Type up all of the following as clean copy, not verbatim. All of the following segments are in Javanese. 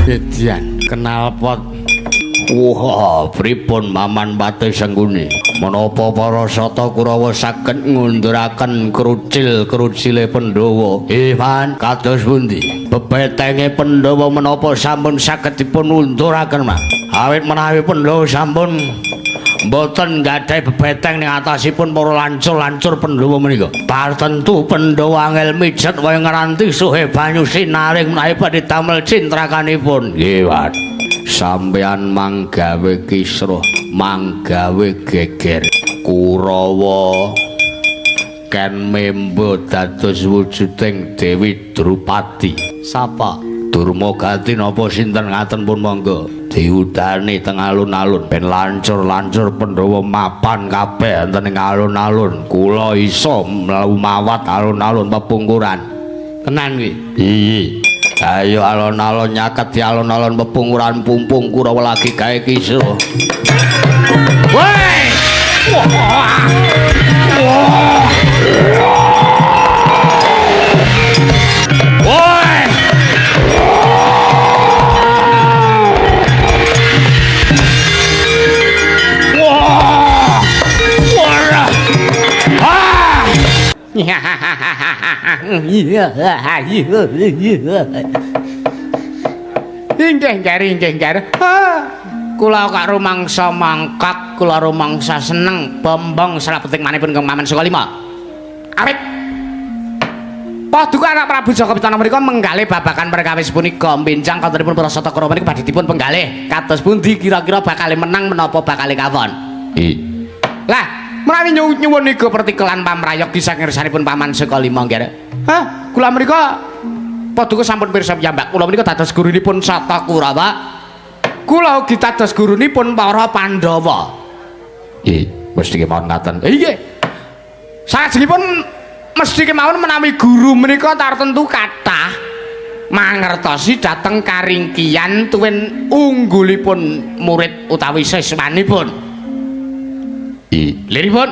Edian knalpot. Wah, pripun Maman Patih Sengkuni? Menapa para Sata Kurawa saged ngunduraken krucil-krucile Pandhawa? Man, kados pundi? Bebetenge Pandhawa menapa sampun saged dipun unduraken, Mas? Awit menawi Pandhawa sampun mboten gadhahi bebeteng ning atasipun para lancur-lancur Pandhawa menika. Tartentu Pandhawa angel mijet kaya ngranti suhe banyu sinaring menawi badhe damel cintrakanipun. Nggih, Mas. Sampeyan manggawe kisruh, manggawe geger. Kurawa ken membo dados wujuding Dewi Drupadi. Sapa? Durmagati napa sinten ngaten pun monggo. Diudani teng alun-alun ben lancur-lancur Pandhawa mapan kabeh enten ing alun-alun. Kula iso mlumawat alun-alun pepungkuran. Tenan kuwi? Iya. Ayo alun-alun nyaket di alun-alun pepungkuran pumpung Kurawa lagi gawe kisruh. Woi! Wah! Wah! Woi! Wah! Wah! Ah! Inggih, nggih, nggih. Kula kok rumangsa mangkak, kula rumangsa seneng bombong selabeting manipun Kang Maman Sukalima. Awit paduka anak Prabu Jaka Pitana menika menggalih babagan perkawis punika benjang katenipun para Sata Kurawa menika badhe dipun penggalih. Kados pundi kira-kira bakal menang menapa bakal kawon? Lah, menawi nyuwun niku pertikelan pamrayogi saking ngersanipun Paman Sukalima nggih. Hah, kula menika paduka sampun pirsa piyambak. Kula menika dados gurunipun Sata Kurawa. Kula ugi dados gurunipun para Pandhawa. Nggih, mesti kemawon ngaten. Nggih. Salajengipun mesti kemawon menawi guru menika tartentu kathah mangertosi dhateng karingkiyan tuwin unggulipun murid utawi siswanipun. Liripun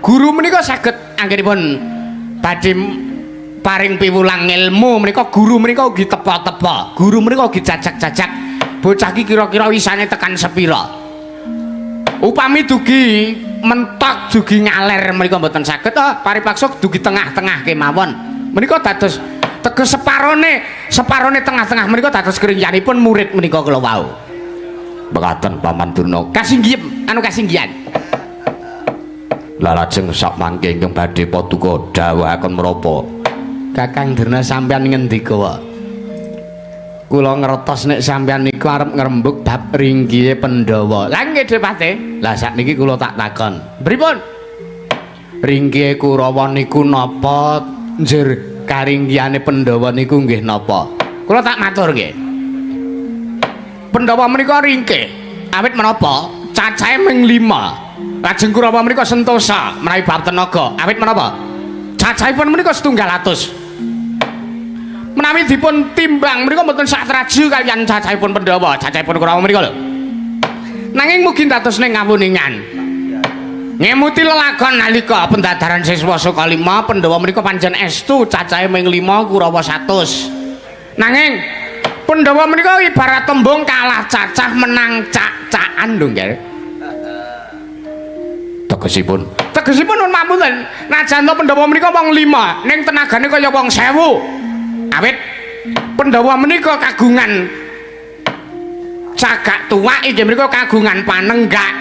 guru menika saged anggenipun badhe paring piwulang ilmu menika guru menika ugi tepa-tepa. Guru menika ugi jajak-jajak bocah iki kira-kira wisane tekan sepira. Upami dugi mentok dugi ngaler menika mboten saged, paripaksa dugi tengah-tengah kemawon. Menika dados teges separone tengah-tengah menika dados keringyanipun murid menika kula wau. Mekaten Paman Durna. Kasinggihan, anu kasinggihan. Lah lajeng sak mangke ingkang badhe paduka dawuhaken menapa? Kakang Durna sampeyan ngendika wae. Kula ngertos nek sampeyan niku arep ngrembug bab ringkihe Pandhawa. Lah nggih Depate. Lah sakniki kula tak takon. Pripun? Ringkihe Kurawa niku napa? Njur karinggihane Pandhawa niku nggih napa? Kula tak matur nggih. Pandhawa menika ringkih. Awit menapa? Cacahe ming 5. Lajeng Kurawa menika sentosa menawi bab tenaga. Awit menapa? Cacahipun menika 700. Menawi dipun timbang menika mboten satraju kaliyan cacahipun Pandhawa, cacahipun Kurawa menika lho. Nanging mugi dados ning ngawuningan. Ngemuti lelakon nalika pendadaran siswa Sukalima, Pandhawa menika pancen estu cacahe ming 5 Kurawa 100. Nanging Pandhawa menika ibarat tembung kalah cacah menang cak-cakan lho nggih. Tegesipun tegesipun nun mamunten najan to Pandhawa menika wong 5 ning tenagane kaya wong 1000. Awit Pandhawa menika kagungan cagak tuwak inggih menika kagungan panenggak.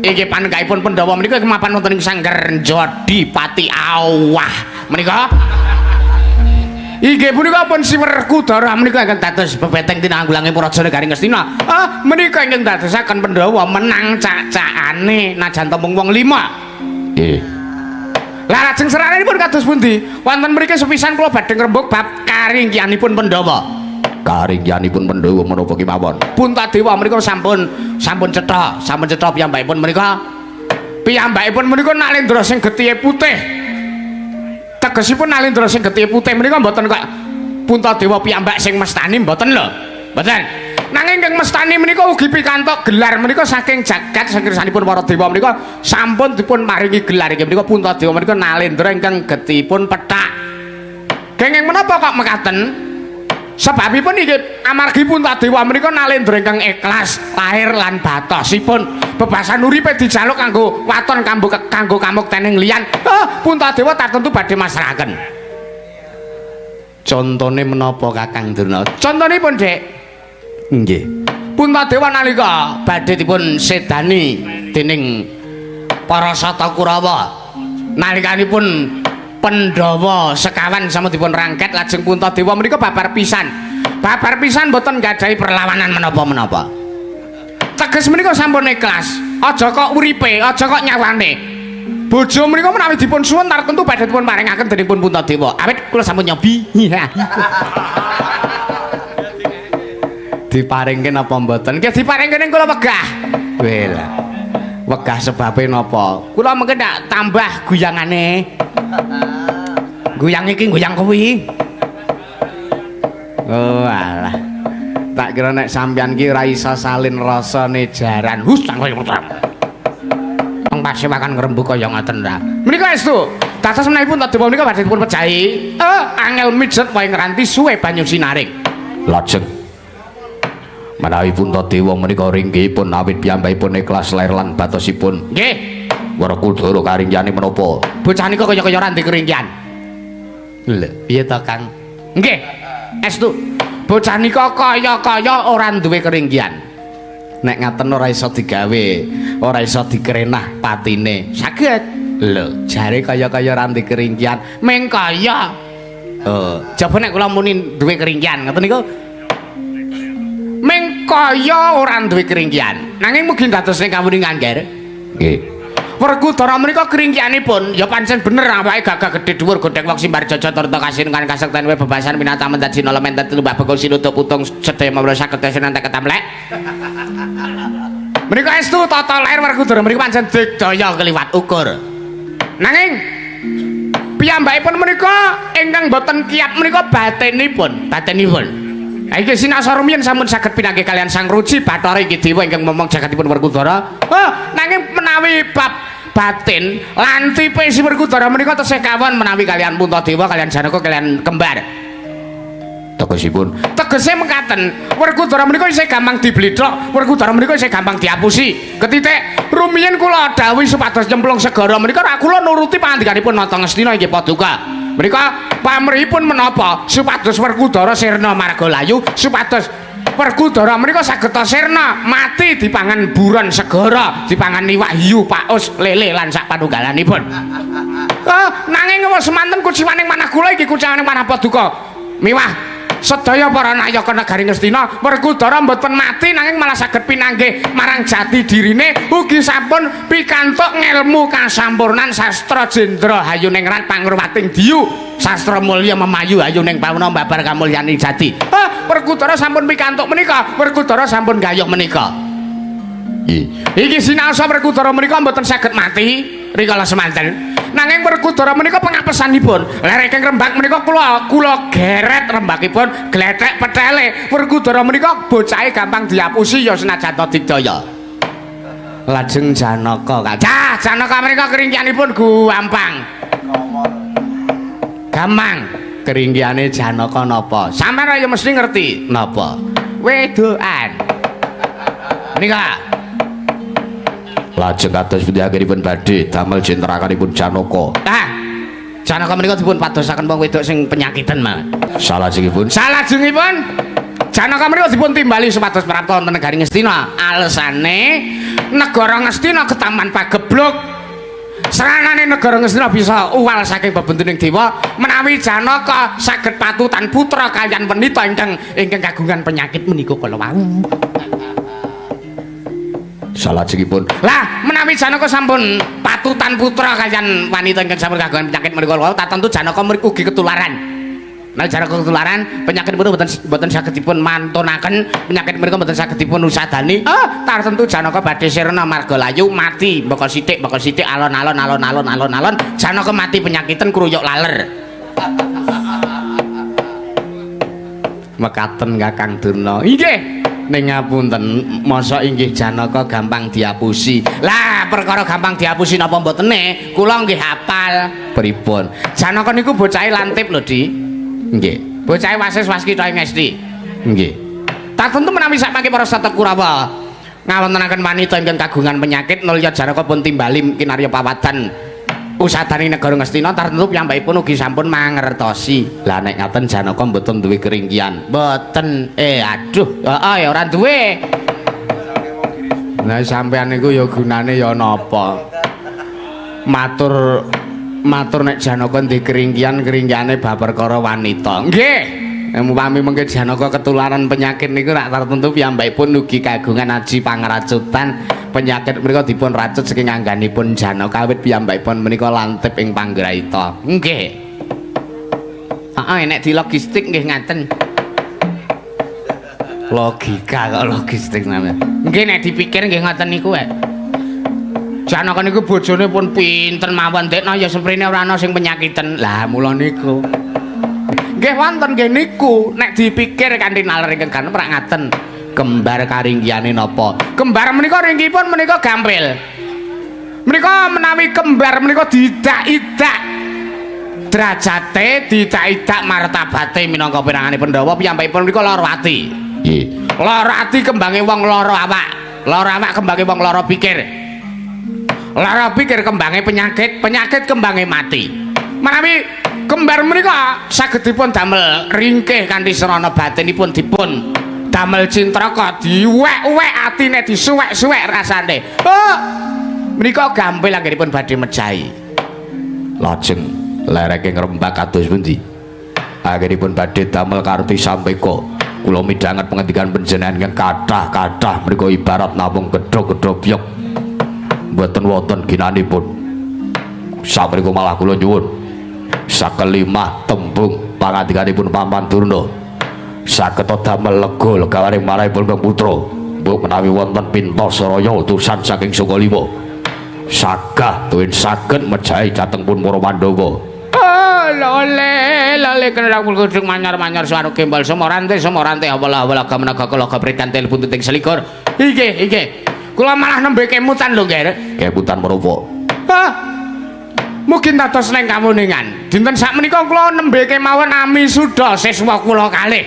Inggih panenggakipun Pandhawa menika mapan wonten ing sanggar Jodi Pati Awah menika. Inggih punika pun siwer kudara menika ingkang dados bebeteng tinanggulange Praja Negari Ngastina. Ah menika ingkang dadosaken Pandhawa menang cak-cakane najan to mung wong 5. Nggih. Lah lajeng seranipun kados pundi? Wonten mriki sepisan kula badhe ngrembug bab karingkihanipun Pandhawa. Karingkihanipun Pandhawa menapa kemawon? Puntadewa menika sampun sampun cetha, sampun cetha piyambakipun menika. Piyambakipun menika nalendra sing getihe putih. Tegesipun nalendra sing getihe putih menika mboten kok Puntadewa piyambak sing mestani mboten lho. Mboten. Nanging ingkang mestani menika ugi pikantuk gelar menika saking jagat saking para dewa menika sampun dipun paringi gelar inggih menika Puntadewa menika nalendra ingkang getihipun pethak. Kenging menapa kok mekaten? Sebabipun iki amargi Puntadewa menika nalendra ingkang ikhlas lahir lan batosipun. Bebasan uripe dijaluk kanggo waton kanggo kanggo kamuktening liyan. Puntadewa tartemtu badhe masrahaken. Contone menapa Kakang Durna? Contonipun, Dik. Nggih. Puntadewa nalika badhe dipun sedani dening para Sata Kurawa. Nalikanipun Pandhawa sekawan sampun dipun rangket lajeng Puntadewa menika babar pisan. Babar pisan boten nggadahi perlawanan menapa-menapa. Teges menika sampun ikhlas. Aja kok uripe, aja kok nyawane. Bojo menika menawi dipun suwun tartemtu badhe dipun paringaken dening pun Puntadewa. Awit kula sampun nyobi. Diparingke napa mboten? Nggih diparingke ning kula wegah. Wel. Wegah sebabe napa? Kula mungkin tak tambah guyangane. Guyang iki guyang kuwi. Oh alah. Tak kira nek sampeyan ki ora iso salin rasane jaran. Hus cangkem. Wong pasewakan ngrembug kaya ngoten ta. Menika estu. Dados menawi Puntadewa menika badhe dipun pejahi. Angel mijet wae ngranti suwe banyu sinaring. Lajeng menawi Puntadewa menika ringgihipun awit piyambakipun ikhlas lair lan batosipun. Nggih. Werkudara karingyane menapa? Bocah nika kaya-kaya ora ndek keringkian. Lho, piye to, Kang? Nggih. Estu. Bocah nika kaya-kaya ora duwe keringkian. Nek ngaten ora iso digawe, ora iso dikrenah patine. Saged. Lho, jare kaya-kaya ora ndek keringkian. Meng kaya. Oh, Jaba nek kula muni duwe keringkian, ngoten niku. Meng kaya ora duwe keringkian. Nanging mugi dados ning kawuningan, Ger. Nggih. Werkudara menika keringkianipun ya pancen bener awake gagah gedhe dhuwur godhek wong simbar jaja turta kasinungan kasekten we bebasan minata mendat sinala mentet lembah bekul sinutup putung sedaya mawon saged tesenan teketamlek. Menika estu tata lahir Werkudara menika pancen digdaya kliwat ukur. Nanging piyambakipun menika ingkang boten kiat menika batinipun, batinipun. Ha iki sinasa rumiyin sampun saged pinanggih kalian Sang Ruci Bathara inggih dewa ingkang momong jagatipun Werkudara. Nanging menawi bab batin lantipe si Werkudara menika tesih kawon menawi kalian Puntadewa kalian Janaka kalian kembar. Tegesipun Tegese mekaten, Werkudara menika isih gampang diblithok, Werkudara menika isih gampang diapusi. Ketitik rumiyin kula dawuhi supados nyemplung segara menika ra kula nuruti pangandikanipun Nata Ngastina inggih paduka. Menika pamrihipun menapa supados Werkudara sirna marga layu, supados Werkudara menika saged sirna mati dipangan buron segara, dipangan iwak hiyu, paus, lele lan sak panunggalanipun. Nanging wis semanten kuciwaning manah kula iki kuciwaning manah paduka. Miwah sedaya para nayaka negari Ngastina, Werkudara mboten mati nanging malah saged pinanggih marang jati dirine ugi sampun pikantuk ngelmu kasampurnan sastra jendra hayuning rat pangurwating diyu sastra mulya memayu hayuning pawana babar kamulyaning jati. Werkudara sampun pikantuk menika, Werkudara sampun gayuh menika. Nggih. Iki sinaosa Werkudara menika mboten saged mati rikala semanten. Nanging Werkudara menika pengapesanipun. Lereking rembak menika kula geret rembakipun glethek petele. Werkudara menika bocahe gampang diapusi ya senajan ta digdaya. Lajeng Janaka, Kang. Cah, Janaka menika keringkianipun gampang. Gampang. Keringkiane Janaka napa? Sampeyan ya mesti ngerti. Napa? Wedokan. Menika Lajeng kados pundi anggenipun badhe damel jenterakanipun Janaka. Ah. Janaka menika dipun padosaken wong wedok sing penyakitan, Mas. Salajengipun Salajengipun Janaka menika dipun timbali supados prapta wonten negari Ngastina. Alesane negara Ngastina ketaman pagebluk. Seranane negara Ngastina bisa uwal saking bebentuning dewa menawi Janaka saged patutan putra kaliyan wanita ingkang kagungan penyakit menika kala wau. Salajengipun Lah menawi Janaka sampun patutan putra kaliyan wanita ingkang sampun kagungan penyakit menika wau, tatentu Janaka mriku ugi ketularan. Menawi Janaka ketularan, penyakit menika mboten saged dipun mantunaken, penyakit menika mboten saged dipun usadani. Tartentu Janaka badhe sirna marga layu mati mbaka sithik alon-alon alon-alon alon-alon Janaka mati penyakiten kruyuk laler. Mekaten Kakang Durna. Inggih. Ning ngapunten, mosok inggih Janaka gampang diapusi. Lah, perkara gampang diapusi napa mbotene, kula nggih hafal. Pripun? Janaka niku bocahe lantip lho, Di. Nggih. Bocahe wasis waskita ing Esti. Nggih. Tartemtu menawi sakmangke para sata Kurawa ngawontenaken wanita ingkang kagungan penyakit nulya Janaka pun timbali kinarya pawadan usadani negara Ngastina tartemtu piyambakipun ugi sampun mangertosi. Lah nek ngaten Janaka mboten duwe keringkian. Mboten. Aduh, heeh ya ora duwe. Lah sampean niku ya gunane ya napa? Matur matur nek Janaka ndek keringkian, keringkiane bab perkara wanita. Nggih. Upami mengke Janaka ketularan penyakit niku rak tartemtu piyambakipun ugi kagungan aji pangracutan. Penyakit menika dipun racut saking angganipun Janaka awit piyambakipun menika lantip ing panggraita. Nggih. Heeh, nek di logistik nggih ngaten. Logika kok logistik namanya. Nggih nek dipikir nggih ngoten niku wae. Janaka niku bojone pun pinten mawon dekno ya semprene ora ana sing penyakiten. Lah mula niku. Nggih wonten nggih niku nek dipikir kanthi nalar ingkang ganep rak ngaten. Kembar karingkiyane napa? Kembar menika ringkipun menika gampil. Menika menawi kembar menika diidak-idak derajate, diidak-idak martabate minangka pirangane Pandhawa piyambakipun menika lara ati. Nggih. Lara ati kembange wong lara awak. Lara awak kembange wong lara pikir. Lara pikir kembange penyakit, penyakit kembange mati. Menawi kembar menika saged dipun damel ringkih kanthi srana batinipun dipun damel cintraka diwek-wek atine disuwek-suwek rasane. Oh, menika gampil anggenipun badhe mejahi. Lajeng lereke ngrembak kados pundi? Anggenipun badhe damel karti sampeka. Kula midhanget pangendikan panjenengan ingkang kathah-kathah menika ibarat namung gedhog-gedhobyok. Mboten wonten ginanipun. Saprika malah kula nyuwun sakelimah tembung pangandikanipun Paman Durna. Saged damel lega legawaning manahipun Kang Putra. Mbok menawi wonten Pintasaraya utusan saking Sukalima. Sagah tuwin saged mejahi dhateng pun para Pandhawa. Oh, lole, lole kena kucing manyar-manyar suara gembal semorante semorante awala-awala kamenaga kala kaprikantil buntuting selikur. Inggih, inggih. Kula malah nembe kemutan lho, Nger. Kemutan menapa? Hah? Mungkin dados neng kawuningan. Dinten sakmenika kula nembe kemawon ami suda siswa kula kalih.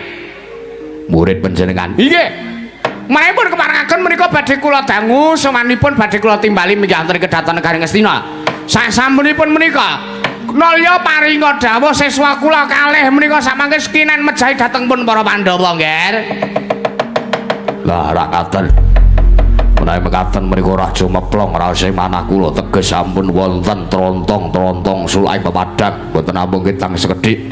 Murid panjenengan. Inggih. Manipun keparengaken menika badhe kula dangu sowanipun badhe kula timbali minggah wonten kedaton negari Ngastina. Sasampunipun menika nalya paringa dawuh siswa kula kalih menika samangke sekinen mejahi dhateng pun para Pandhawa, Nger. Lah rak ngaten. Menawi mekaten menika raja meplong raose manah kula teges sampun wonten trontong-trontong sulaing pepadang mboten namung kitang sekedhik.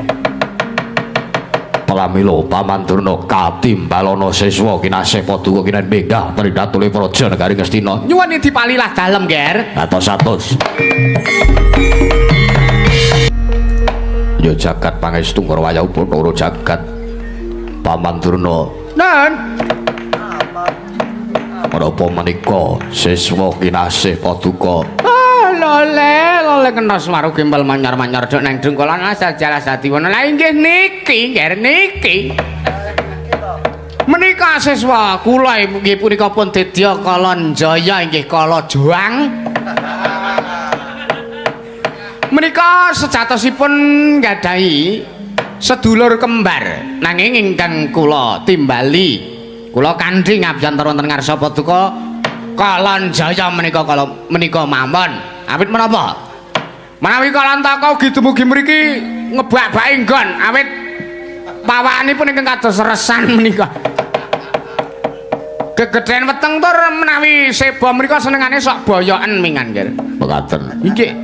Pramila Paman Durna katimbalana siswa kinasih paduka kinen minggah trindatule praja negari Ngastina. Nyuwun dipalilah dalem, Nger. Atos-atos. Ya jagat pangestu Ngrawaya Bathara jagat. Paman Durna. Nun. Menapa menika siswa kinasih paduka? Ah, lole, lole kena swaru gembel manyar-manyar dok nang dengkolan asal jalas dadiwana. Lah inggih niki, Nger niki. Menika siswa kula inggih punika pun dedya Kalanjaya inggih kala juang. Menika sejatosipun nggadahi sedulur kembar nanging ingkang kula timbali kula kanthi ngabyantar wonten ngarsa paduka Kalanjaya menika kala menika mawon. Awit menapa? Menawi Kalantaka ugi dumugi mriki ngebak-baki nggon awit pawakanipun ingkang kados resan menika. Gegedhen weteng tur menawi seba menika senengane sok boyoken mingan, Nger. Mekaten. Inggih.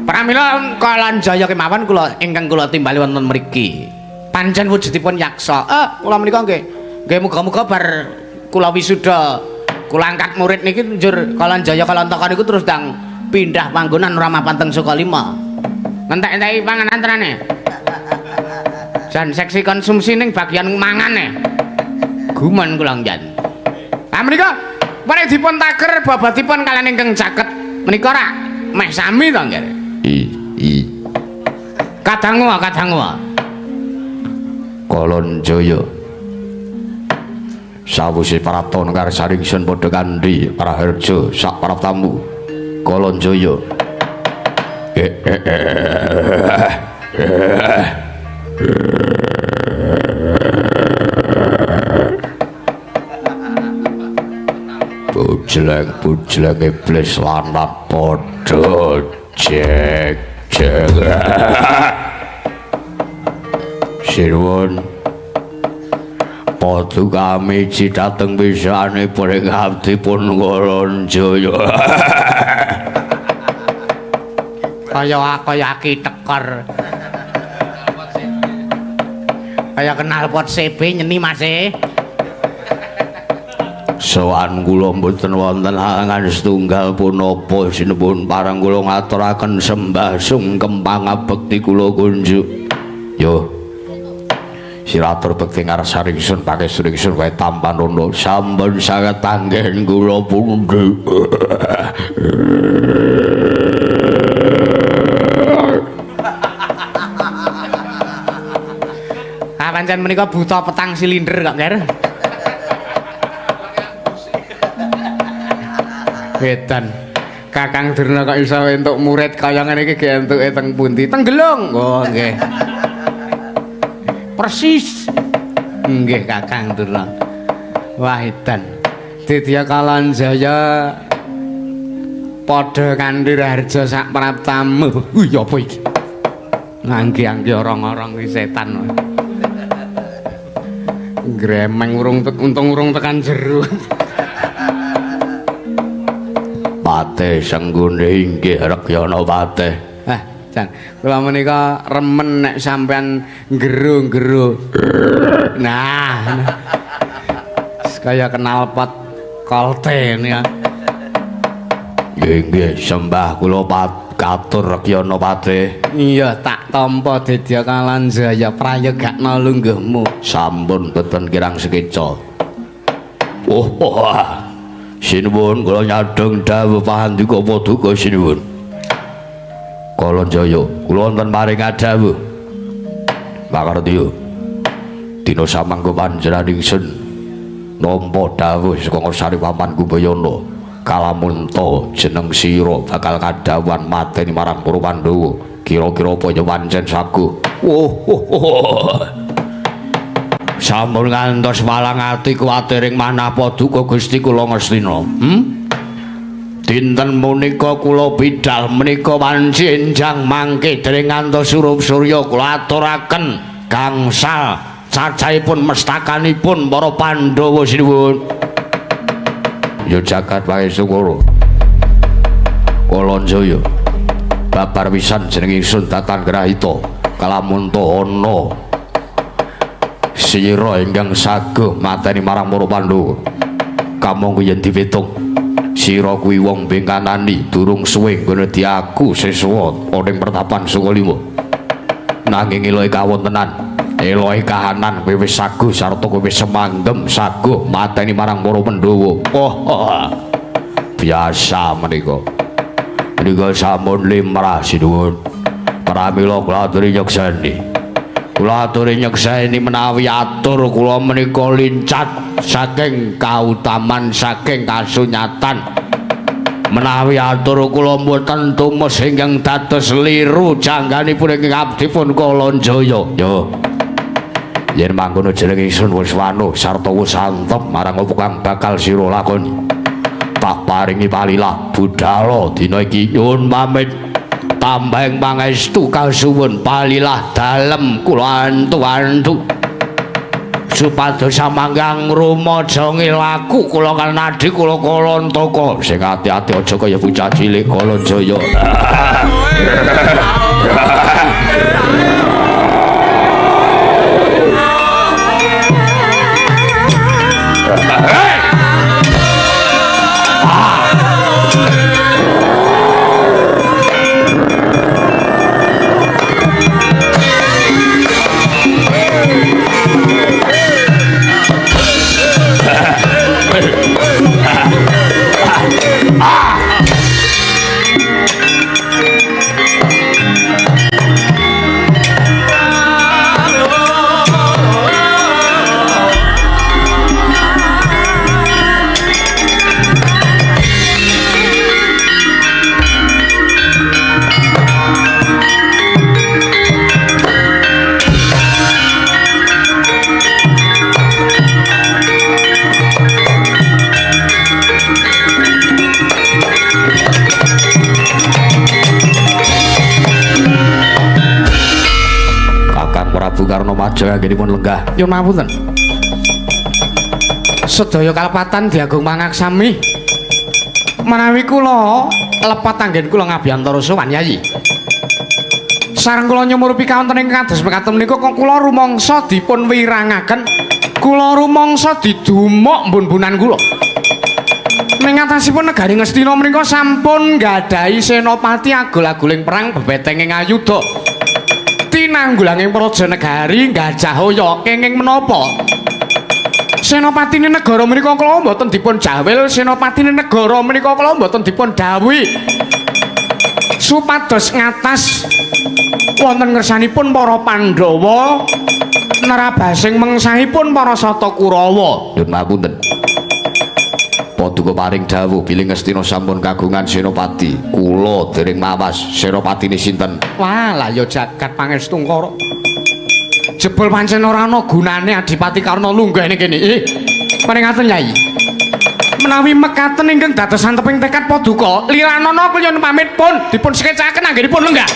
Pramila Kalanjaya kemawon kula ingkang kula timbali wonten mriki. Pancen wujudipun yaksa. Kula menika nggih. Nggih muga-muga bar kula wisuda kula angkat murid niki njur Kalanjaya Kalantaka niku terus ndang pindah panggonan ora mapan teng Sukalima. Ngentek-enteki panganan tenane. Jan seksi konsumsi ning bagian mangane. Gumun kula njan. Lah menika menawi dipun taker bobotipun kaliyan ingkang caket menika rak meh sami to, Nggih. I i Kadangu kadangu. Kalanjaya. Sawise prapta ngarsaning ingsun padha kandhi Praharja sak praptamu. Kalanjaya. Bujleng-bujleng iblis lanat padha jek jek. Sinuwun paduka miji dhateng pisane ing abdi pun Kalanjaya. Kaya kaya aki tekor. Kaya kenal pot CB nyeni Mas e. Sowan kula mboten wonten halangan setunggal punapa sinuwun parang kula ngaturaken sembah sungkem pangabekti kula kunjuk. Yo. Siratur bekti ngarsane ingsun pangestu ingsun wae tampanana sampun sanget anggen kula pundi. Ah pancen menika buta petang silinder kok, Ger. Wedan. Kakang Durna kok iso entuk murid kaya ngene iki ge entuke teng pundi? Tenggelung. Oh, nggih. Persis. Nggih Kakang Durna. Wah, edan. Ditya Kalanjaya padha kanthi raharja sak praptamu. Wih, apa iki? Ngangge-angge orang-orang iki setan. Gremeng urung untung urung tekan jero. Patih senggune inggih Rekyana Patih. Ah, jan kula menika remen nek sampean ngero-ngero. Nah. Kaya kenal pot kolte ya. Nggih nggih sembah kula katur Rekyana Patih. Iya, tak tampa Dedya Kalanjaya prayogakna lungguhmu. Sampun boten kirang sekeca. Oh, oh. Sinuwun kula nyadhong dawuh pahandika paduka sinuwun. Kalanjaya, kula wonten paring dawuh. Pakartiya. Dina samangga panjenengan ingsun nampa dawuh saka ngarsane Paman Kumbayana. Kalamunta jeneng sira bakal kadhawuhan mateni marang para Pandhawa. Kira-kira apa ya pancen saguh? Oh, oh, oh. Sampun ngantos walang ati kuwatir ing manah paduka Gusti kula Ngastina. Dinten punika kula bidal menika wanci enjang mangke dereng ngantos surup surya kula aturaken gangsal cacahipun mestakanipun para Pandhawa sinuwun. Ya jagat pangestu Kalanjaya. Babar wisan jeneng ingsun Datan Grahita kalamunta ana sira ingkang saguh mateni marang para Pandhawa. Kamangka yen dipitung sira kuwi wong bengkanani durung suwe nggone diaku siswa ning pertapan Sukalima. Nanging elohe kawontenan, elohe kahanan kowe wis saguh sarta kowe wis semanggem saguh mateni marang para Pandhawa. Oh, oh. Biasa menika. Menika sampun limrah sinuwun. Pramila kula aturi nyekseni. Kula aturi nyekseni menawi atur kula menika lincat saking kautaman saking kasunyatan. Menawi atur kula mboten tumus ingkang dados liru jangganipun ing abdipun Kalanjaya. Yo. Yen mangkono jeneng ingsun wis wanuh sarta wis antep marang apa kang bakal sira lakoni. Tak paringi palilah budhala dina iki nyuwun pamit. Tambahing pangestu kasuwun palilah dalem kula antu-antu supados samanggang rumaja ngilaku kula kanadhi kula Kalantaka. Sing ati-ati aja kaya bocah cilik Kalanjaya. Prabu Karna majeng anggenipun lenggah. Nyuwun pangapunten. Sedaya kalepatan diagung pangaksami. Menawi kula lepat anggen kula ngabiyantara sowan Yayi. Sareng kula nyumurupi kawonten ing kados mekaten menika kok kula rumangsa dipun wirangaken, kula rumangsa didumuk mbun-mbunan kula. Ning atasipun negari Ngastina menika sampun nggadahi senopati agul-aguling perang bebetenging ayuda. Tinanggulanging praja negari Gajah Hoya kenging menapa? Senopatine negara menika kula mboten dipun jawil, senopatine negara menika kula mboten dipun dawuhi supados ngatas wonten ngersanipun para Pandhawa nerabasing mengsahipun para Sata Kurawa. Nyuwun pangapunten. Paduka paring dawuh bilih Ngastina sampun kagungan senopati. Kula dereng mawas senopatine sinten. Wah, lah ya jagat pangestungkara. Jebul pancen ora ana gunane Adipati Karna lunggah ning kene. Paringaten Yai. Menawi mekaten ingkang dados anteping tekad paduka, lilanana kula nyuwun pamit pun dipun sekecaken anggenipun lenggah.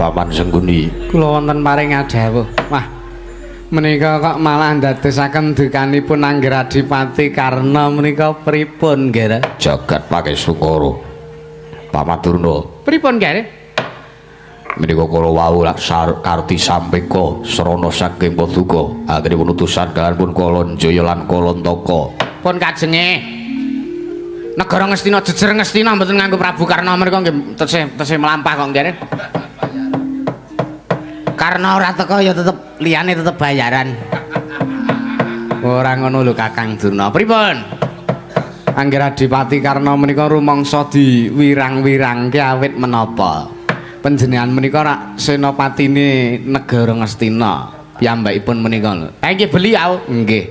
Paman Sengguni, kula wonten paring adhawuh. Wah, menika kok malah ndadosaken dukanipun Angger Adipati Karna menika pripun, Nggih? Jagat Pakesungkara. Paman Durna. Pripun, Nggih? Menika kala wau lak karti sampeka srana saking paduka anggenipun utusan kalanipun Kalanjaya lan Kalantaka. Pun kajenge negara Ngastina jejer Ngastina mboten nganggo Prabu Karna menika nggih tesih mlampah kok, Nggih. Karena ora teko ya tetep liyane tetep bayaran. Ora ngono lho Kakang Durna. Pripun? Angger Adipati Karna menika rumangsa diwirang-wirangke awit menapa? Panjenengan menika rak senopatine negara Ngastina. Piyambakipun menika lho. Ha nggih beliau. Nggih.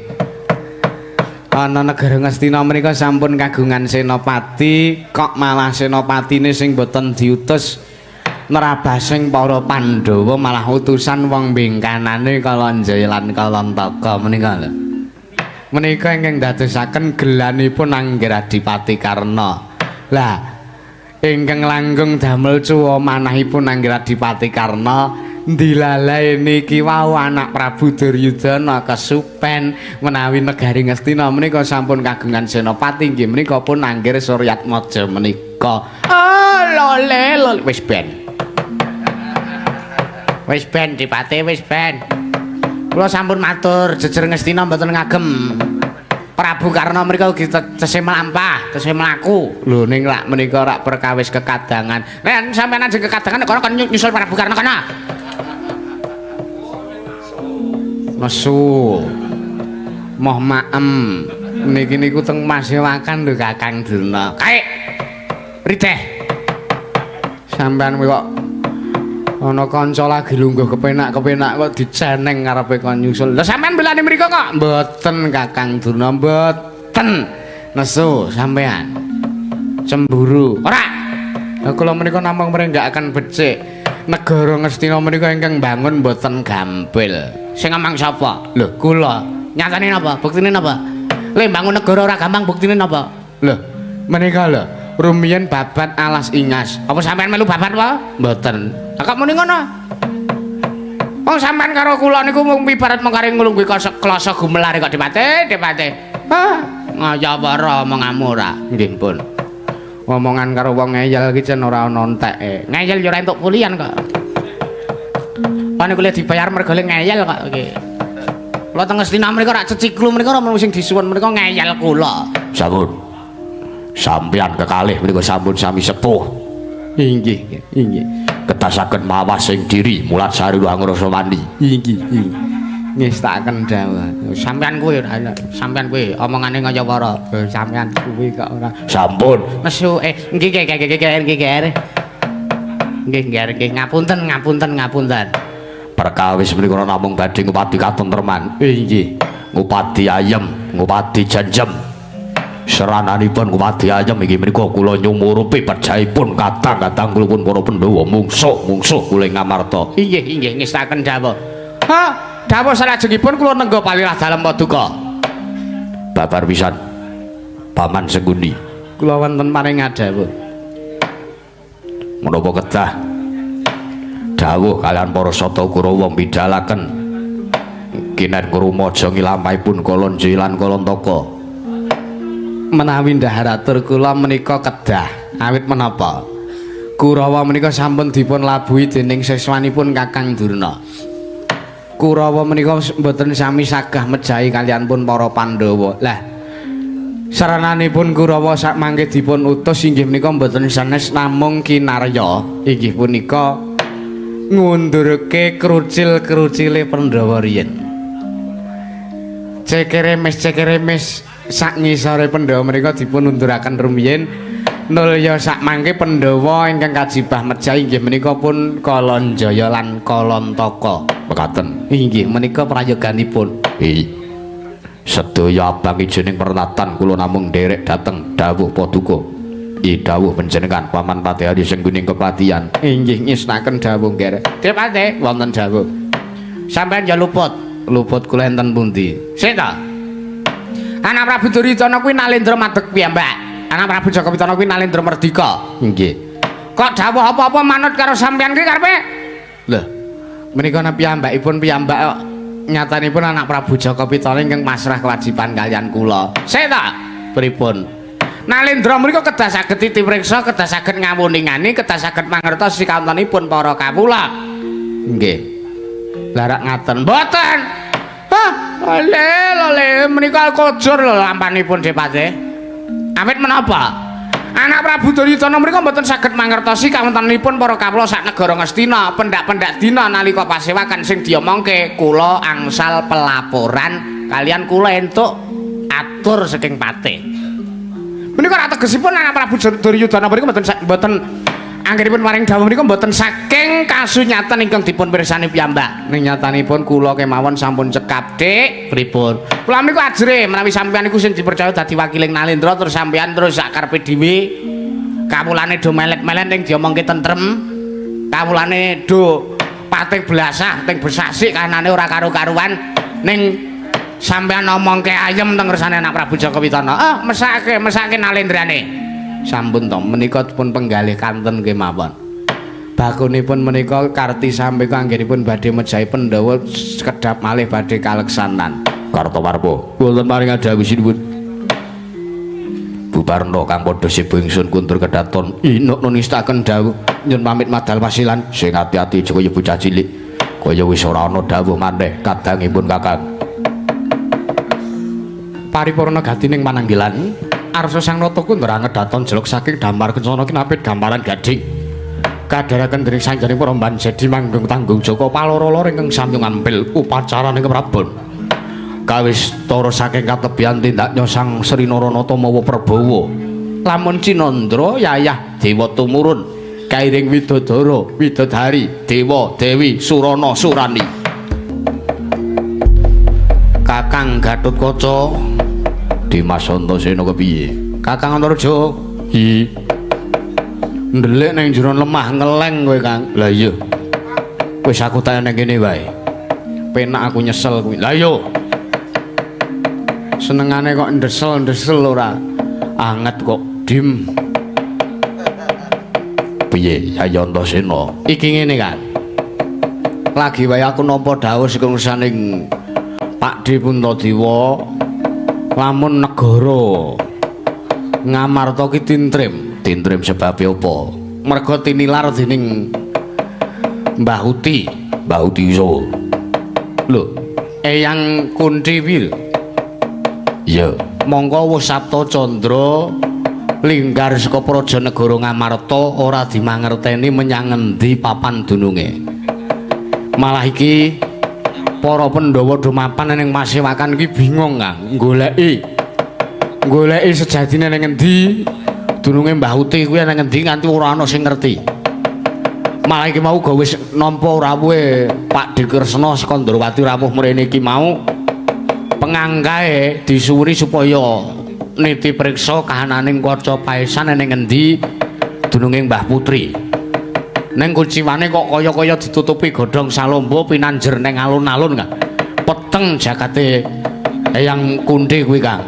Ana negara Ngastina menika sampun kagungan senopati, kok malah senopatine sing boten diutus nerabasing para Pandhawa malah utusan wong bingkanane Kalanjaya lan Kalantaka menika lho. Menika ingkang dadosaken gelanipun Angger Adipati Karna. Lah ingkang langkung damel cuwa manahipun Angger Adipati Karna ndilalae niki wau anak Prabu Duryudana kesupen menawi negari Ngastina menika sampun kagungan senopati inggih menika pun Angger Suryatmaja menika. Oh lole lole wis ben. Wis ben Dipate wis ben. Kula sampun matur jejer Ngastina mboten ngagem Prabu Karna mriku ugi tesih mlampah, tesih mlaku. Lho ning lak menika rak perkawis kekadangan. Nek sampeyan ajeng kekadangan kono kon nyusul Prabu Karna kono. Nesu. Moh maem. Niki niku teng Masewakan lho Kakang Durna. Kae. Rideh. Sampeyan kuwi kok ana kanca lagi lungguh kepenak-kepenak kok diceneng ngarepe kon nyusul. Lha sampean belani mriku kok? Mboten Kakang Durna, mboten. Nesu sampean. Cemburu. Ora. Lah kula menika namung mrenggakaken becik. Negara Ngastina menika ingkang mbangun mboten gampil. Sing ngomong sapa? Lho, kula. Nyatane napa? Buktine napa? Le mbangun negara ora gampang buktine napa? Lho, menika lho rumiyin babat alas ingas. Apa sampean melu babat wae? Mboten. Lah kok muni ngono? Wong sampean karo kula niku mung ibarat mung kare nglungguhi klasa gumelar kok Dipate, Dipate. Hah, ngayawara omonganmu ora? Nggih, pun. Omongan karo wong ngeyel iki jen ora ana enteke. Ngeyel ya ora entuk pulian kok. Pane kuwi dibayar mergo ngeyel kok iki. Kula teng Ngastina mriku rak ceciklu mriku ora sing disuwun mriku ngeyel kula. Sampun. Sampeyan kekalih menika sampun sami sepuh. Inggih, inggih. Ketasaken mawas sing diri mulat sari angrasa wani. Inggih, inggih. Ngestakaken dawuh. Sampeyan kuwi ora, sampeyan kuwi omongane kaya wara. Sampeyan kuwi kok ora. Sampun. Nesu nggih nggih nggih nggih nggih. Nggih, nggih, nggih, ngapunten, ngapunten, ngapunten. Perkawis menika namung badhe ngupadi katentreman. Inggih. Ngupadi ayem, ngupadi jenjem. Serananipun ngupadi ayem inggih menika kula nyumurupi pejahipun kadang-kadang kula pun para Pandhawa mungsuh-mungsuh kula ing Ngamarta. Inggih, inggih, ngestaken dawuh. Ha, dawuh salajengipun kula nengga palirah dalem paduka. Babar pisan. Paman Sengkuni. Kula wonten paring dawuh. Menapa kedah dawuh kalian para Sata Kurawa mbidalaken kinen krumaja ngilampahipun Kalanja lan Kalantaka. Menawi ndhaharatur kula menika kedah awit menapa Kurawa menika sampun dipun labuhi dening siswanipun Kakang Durna. Kurawa menika mboten sami sagah mejahi kalian pun para Pandhawa. Lah sarananipun Kurawa sak mangke dipun utus inggih menika mboten sanes namung kinarya inggih punika ngundurke krucil-krucile Pandhawa riyin. Cekeremes-cekeremes sak ngisore Pandhawa menika dipun unduraken rumiyin nulya sak mangke Pandhawa ingkang kajibah mejah inggih menika pun Kalanjaya lan Kalantaka. Mekaten. Inggih menika prayoganipun. Ih. Sedaya abang ijoning pernatan kula namung nderek dhateng dawuh paduka. I dawuh panjenengan Paman Patihari Sengguning kepatihan. Inggih ngisnaken dawuh nggih. Dipate wonten dawuh. Sampeyan ya luput. Luput kula enten pundi? Sik ta. Anak Prabu Duryudana kuwi Nalendra madeg piyambak. Anak Prabu Jaka Pitana kuwi Nalendra merdika. Inggih. Kok dawuh apa-apa manut karo sampeyan ki karepe? Lho. Menika ana piyambakipun piyambak kok nyatanipun anak Prabu Jaka Pitana ingkang pasrah kewajiban kalian kula. Sik ta? Pripun? Nalendra menika kedah saged titipriksa, kedah saged ngawuningani, kedah saged mangertos sikawontenipun para kawula. Nggih. Lah rak ngaten. Mboten. Hah, ole ole menika kojur lho lampanipun Depate. Awit menapa? Anak Prabu Duryudana menika mboten saged mangertosi kawontenanipun para kawula sak negara Ngastina, pendak-pendak dina nalika pasewakan sing diomongke kula angsal pelaporan kalian kula entuk atur saking patih. Menika rak tegesipun anak Prabu Duryudana menika mboten mboten anggenipun paring dawuh menika mboten saking kasunyatan ingkang dipun pirsani piyambak. Ning nyatanipun kula kemawon sampun cekap, Dik. Pripun? Kula menika ajrih menawi sampeyan niku sing dipercaya dadi wakiling Nalendra terus sampeyan terus sak karepe dhewe kawulane do melet-melet ning diomongke tentrem. Kawulane do pating belasah, ting besasik kanane ora karu-karuan ning sampeyan omongke ayem teng ngersane anak Prabu Jaka Pitana. Ah, mesake, mesake Nalendrane. Sampun to menika dipun penggalih kanten kemawon. Bakunipun menika karti sampeka anggenipun badhe mejahi Pandhawa sekedhap malih badhe kaleksanan. Kartomarpa wonten paring dawuh sinuwun. Bubarna kang padha sebo ingsun kundur kedaton inuk nunistaken dawuh nyun pamit madal pasilan sing ati-ati aja kaya bocah cilik. Kaya wis ora ana dawuh maneh kadangipun Kakang. Paripurna gatining pananggilan arsa sang nata kundra ngedaton jeluk saking damar kencana kinapit gamparan gading kadharaken dening sanjaning para banjadi manggung tanggung jaka paloro-loro ingkang samyung ampil upacara ing keprabon kawis tara saking katebian tindaknya sang Sri Naranata mawa Prabawa lamun Cinandra yayah dewa tumurun kairing widodara widodari dewa dewi surana surani. Kakang Gatotkaca Dimas Antasena kepiye? Kakang Antarja hi ndelik ning jero lemah ngeleng kowe Kang. Lah iya wis aku tak nang kene wae penak aku nyesel kuwi. Lah iya senengane kok ndesel-ndesel ora anget kok dim. Piye Yayi Antasena? Iki ngene Kang, lagi wae aku nampa dawuh saka saning Pakdhe Puntadewa lamun negara Ngamarta ki tintrim. Tintrim sebabe apa? Merga tinilar dening Mbah Uti. Mbah Uti sapa? Lho, Eyang Kunthi piye lho? Iya. Mongko wis Sabta Candra linggar saka praja negara Ngamarta ora dimangerteni menyang ngendi papan dununge. Malah iki para Pandhawa do mapan ning pasewakan iki bingung Kang, goleki. Goleki sejatine ning ngendi dununge Mbah Uti kuwi ning ngendi nganti ora ana sing ngerti. Malah iki mau uga wis nampa rawuhe Pak Dikresna saka Ndrawati rawuh mrene iki mau pengangkae disuwuni supaya niti priksa kahananing kaca paesan ning ngendi dununge Mbah Putri. Ning kuciwane kok kaya-kaya ditutupi godhong salombo pinanjer ning alun-alun, Kang. Peteng jagate Eyang Kunthi kuwi, Kang.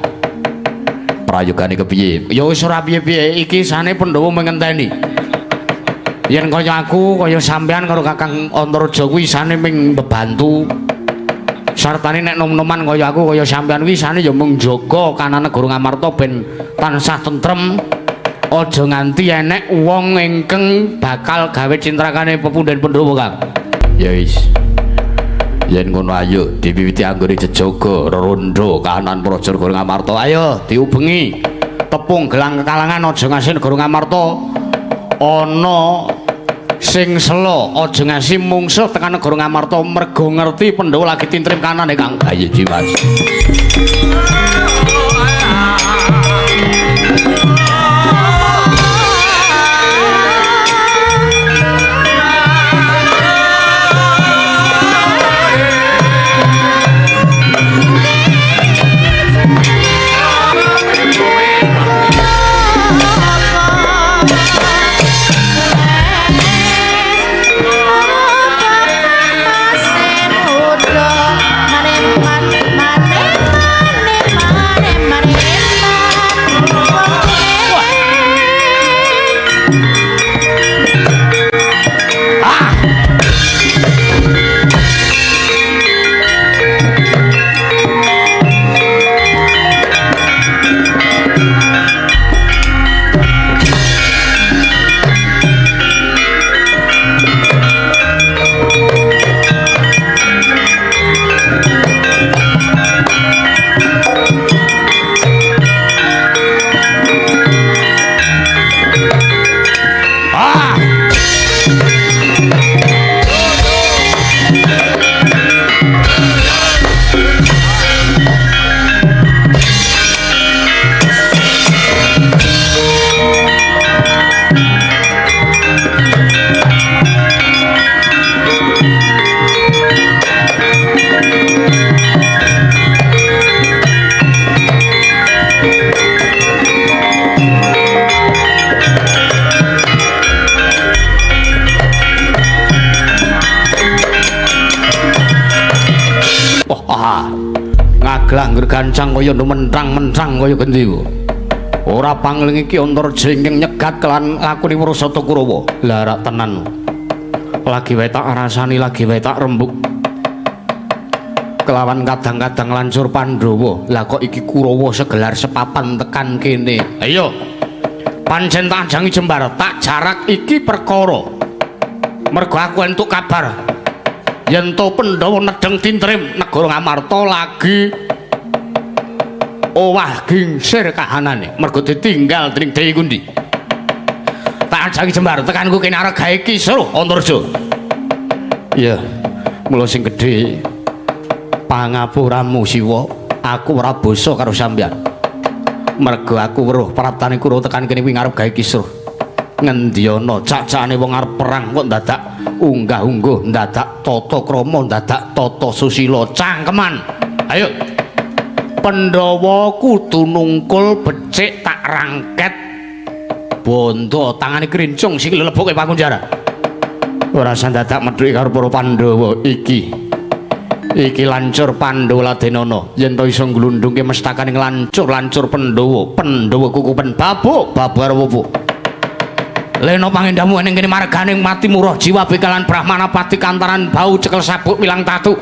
Prayogane kepiye? Ya wis ora piye-piye, iki sane Pandhawa mengenteni. Yen kaya aku, kaya sampean karo Kakang Antareja kuwi isane ming mbebantu. Sartane nek nom-noman kaya aku kaya sampean kuwi isane ya mung njaga kanan negara Ngamarta ben tansah tentrem. Aja nganti enek wong ingkang bakal gawe cintrakane pepundhen Pandhawa, Kang. Ya wis. Yen ngono ayo diwiwiti anggone jejaga rerondo kahanan praja negara Ngamarta. Ayo diubengi tepung gelang kekalangan aja ngasi negara Ngamarta ana sing sela, aja ngasi mungsuh tekan negara Ngamarta mergo ngerti Pandhawa lagi tintrim kanane, Kang. Ayo Jimas. Ngaglah gancang kaya mentrang-mentrang kaya gendhewa. Ora pangling iki Antareja ingkang nyegat kelan lakune Wrasata Kurawa. Lah rak tenan. Lagi wae tak rasani, lagi wae tak rembug. Kelawan kadang-kadang lancur Pandhawa. Lah kok iki Kurawa segelar sepapan tekan kene. Ayo. Pancen tak ajangi jembar, tak jarak iki perkara. Mergo aku entuk kabar yen to Pandhawa nedheng tintrim negara Ngamarta lagi owah gingsir kahanane mergo ditinggal dening Dewi Kunthi. Tak ajangi jembar tekanku kene arep gawe kisruh Antareja. Iya, mula sing gedhe pangapuramu Siwa, aku ora basa karo sampeyan. Mergo aku weruh praptane Kurawa tekan kene kuwi ngarep gawe kisruh. Ngendi ana cak-cakane wong arep perang kok dadak unggah-ungguh, dadak tata krama, dadak tata susila, cangkeman. Ayo. Pandhawa kudu nungkul becik tak rangket bondo tangane krincung sikile leboke pakunjara. Ora sandadak medhuki karo para Pandhawa iki. Iki lancur Pandhawa Ladenana yen to iso nglundhungke mestakane lancur-lancur Pandhawa, Pandhawa kukupen babuk babar wupu. Lena pangendamu ning kene margane mati murah jiwa bekalan brahmana pati kantaran bau cekel sabuk milang tatu.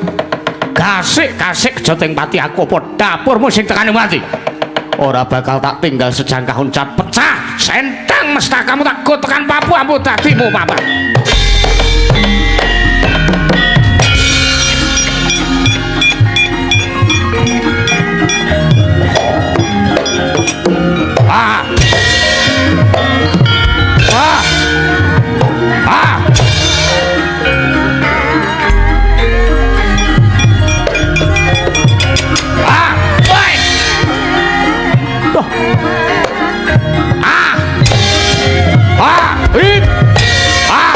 Gasik-gasik joteng pati aku apa dapurmu sing tekane mati. Ora bakal tak tinggal sejangkah uncat pecah sentang mestakamu tak go tekan papu ampu dadimu papat. Ah. Ah. Ah. Ah. Woi. Duh. Ah. Ah. Hit. Ah.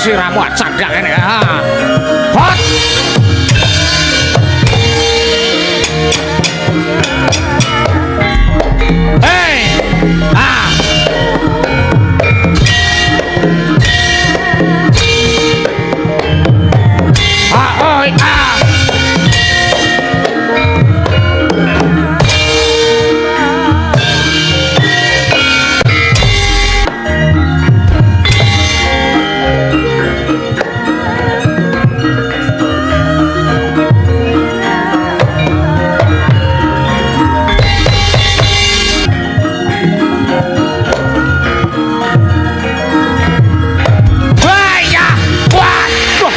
Siramu candak kene. Ha. Hot. Hey. Ah. Ah, oi, ah. Wah, ya. Waduh.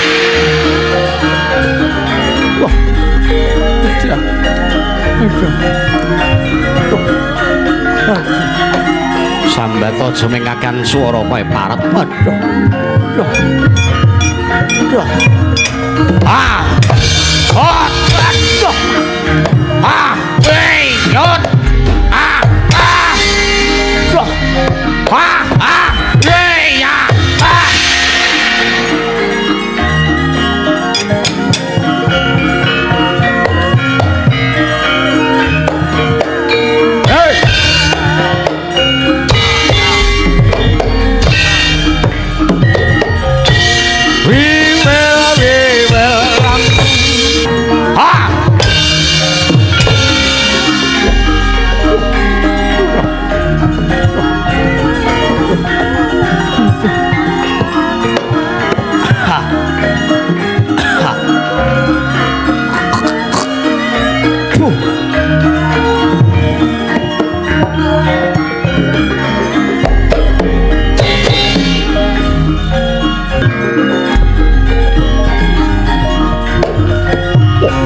Wah. Aduh. Aduh. Sambat aja mengakan swara kowe paret. Aduh. Aduh. Aduh. Ah. Oh, aduh. Ah, wei, yot. Ah, ah. Aduh. Ah, ah, wei, ya. Ah. Hey. We will rock. Ah!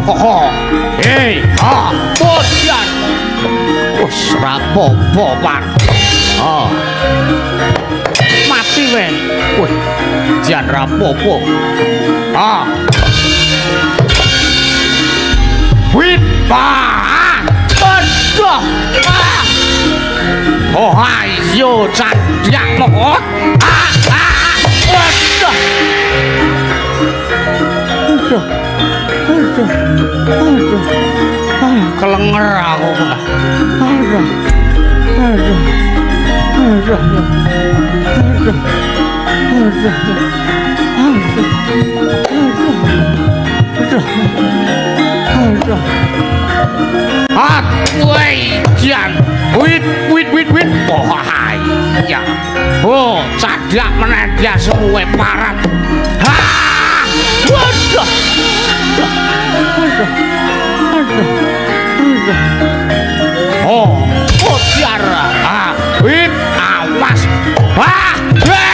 Ho. Hei, ha, bodian. Wes rapopo, Pak. Oh. Mati we. Wih, jan rapopo. Ah. Wit, ah. Aduh. Ah. Oh, ayo candak mokot. Ah, ah. Aduh. Aduh. Aduh. Aduh. Ah, kelenger aku, Pak. Aduh. Aduh. Aduh. Aduh. Aduh. Aduh. Aduh. Aduh. Ah, woi, jan. Wit, wit, wit, wit. Oh, ya. Oh, cadak meneh dia suwe parat. Ha! Waduh. Aduh. Aduh. Aduh. Oh, mutiara. Ah, wit, awas. Ah! Ah!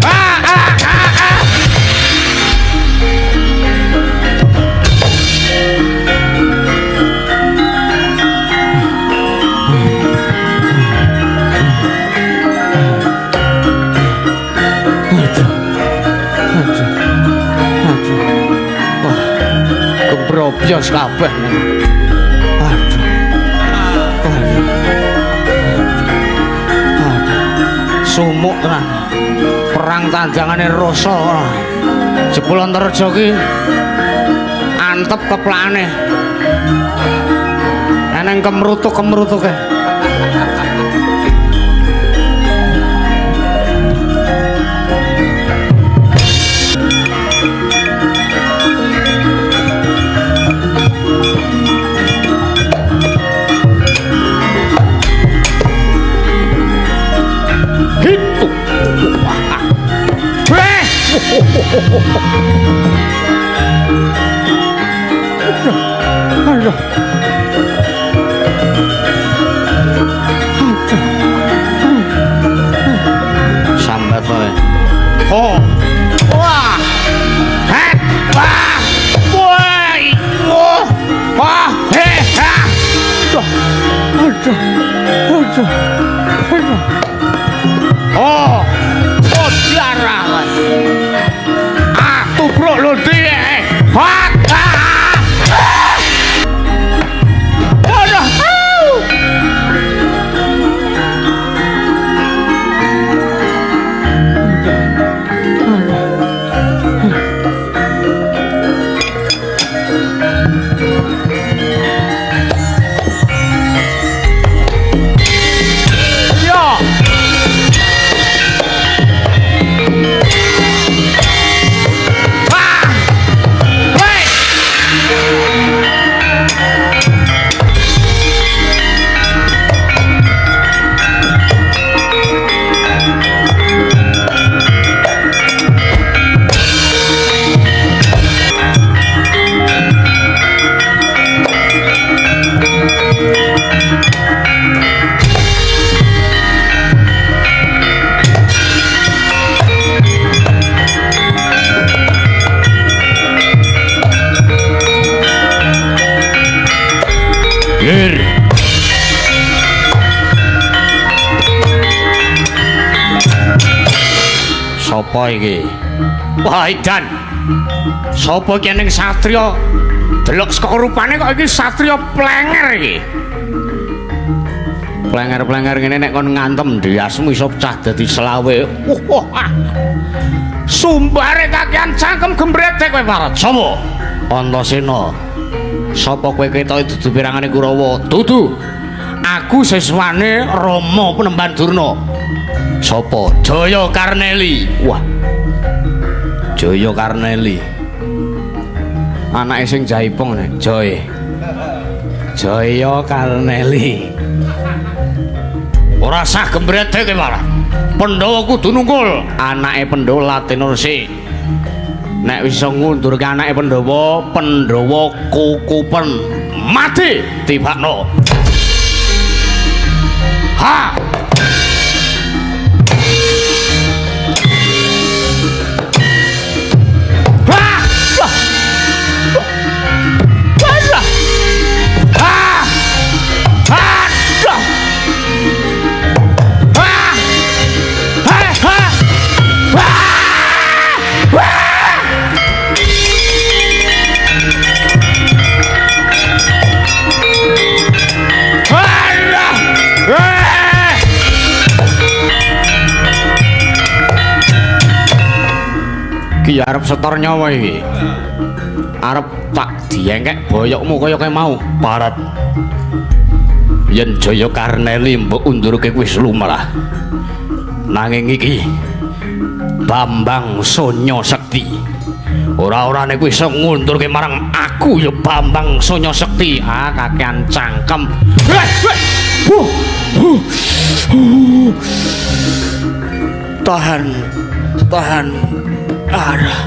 Ah, ah, ah, ah. Aduh. Aduh. Aduh. Wah, kebrobyos kabeh. Aduh. Aduh. Aduh. Sumuk tenan. Perang tandangane rasa ora. Jebul Antareja ki antep keplakane. Eneng kemrutuk-kemrutuke. Hitu. Weh. Aduh. Aduh. Sambat kowe. Oh. Wah. Het. Wah. Woi. Oh. Wah. He. Ha. Aduh. Aduh. Aduh. Aduh. Oh. Oh, diarah. Ah, tubruk lho. Sapa iki? Wah, Idan. Sapa iki ning satriya? Delok saka rupane kok iki satriya plenger iki. Plenger-plenger ngene nek kon ngantem ndiasmu iso pecah dadi selawe. Wah. Sumbare kakean cangkem gembretek kowe Parat. Sapa? Antasena. Sapa kowe ketoke dudu pirangane Kurawa? Dudu. Aku siswane Rama Penemban Durna. Sapa? Jaya Karneli. Wah. Jaya Karneli. Anake sing jaipong nek Joy. Jaya Karneli. Ora sah gembretek kowe malah. Pandhawa kudu nungkul. Anake Pandhawa Latin Resi. Nek wis iso ngundurke anake Pandhawa, Pandhawa kukupen mati tibakno. Ha! Ha! Wah! Wah! Ha! Ha! Ha! Ha! Ha! Wah! Wah! Ki arep setor nyawa iki. Arep tak diengkek boyokmu kaya kae mau. Parat. Yen Jaya Karneli mbok undurke wis lumrah. Nanging iki Bambang Sonya Sekti. Ora-orane kuwi iso ngundurke marang aku ya Bambang Sonya Sekti. Ah, kakean cangkem. Tahan. Tahan. Arah.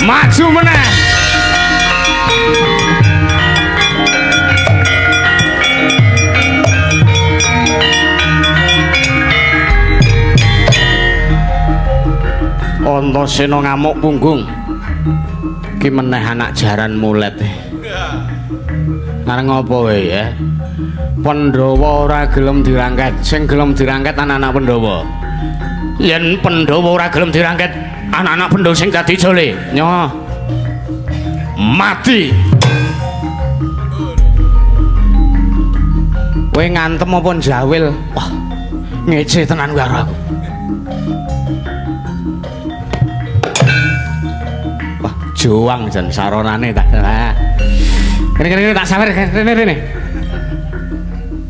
Maju meneh. Antasena ngamuk punggung. Ki meneh anak jaran mulet. Arep ngopo kowe ya? Pandhawa ora gelem dirangket. Sing gelem dirangket anak-anak Pandhawa. Yen Pandhawa ora gelem dirangket, anak-anak Pandhawa sing dadi jole. Nyoh. Mati. Kowe ngantem apa njawil? Wah, ngece tenan kowe karo aku. Wah, juang jan saronane ta. Kene kene tak sawer rene rene.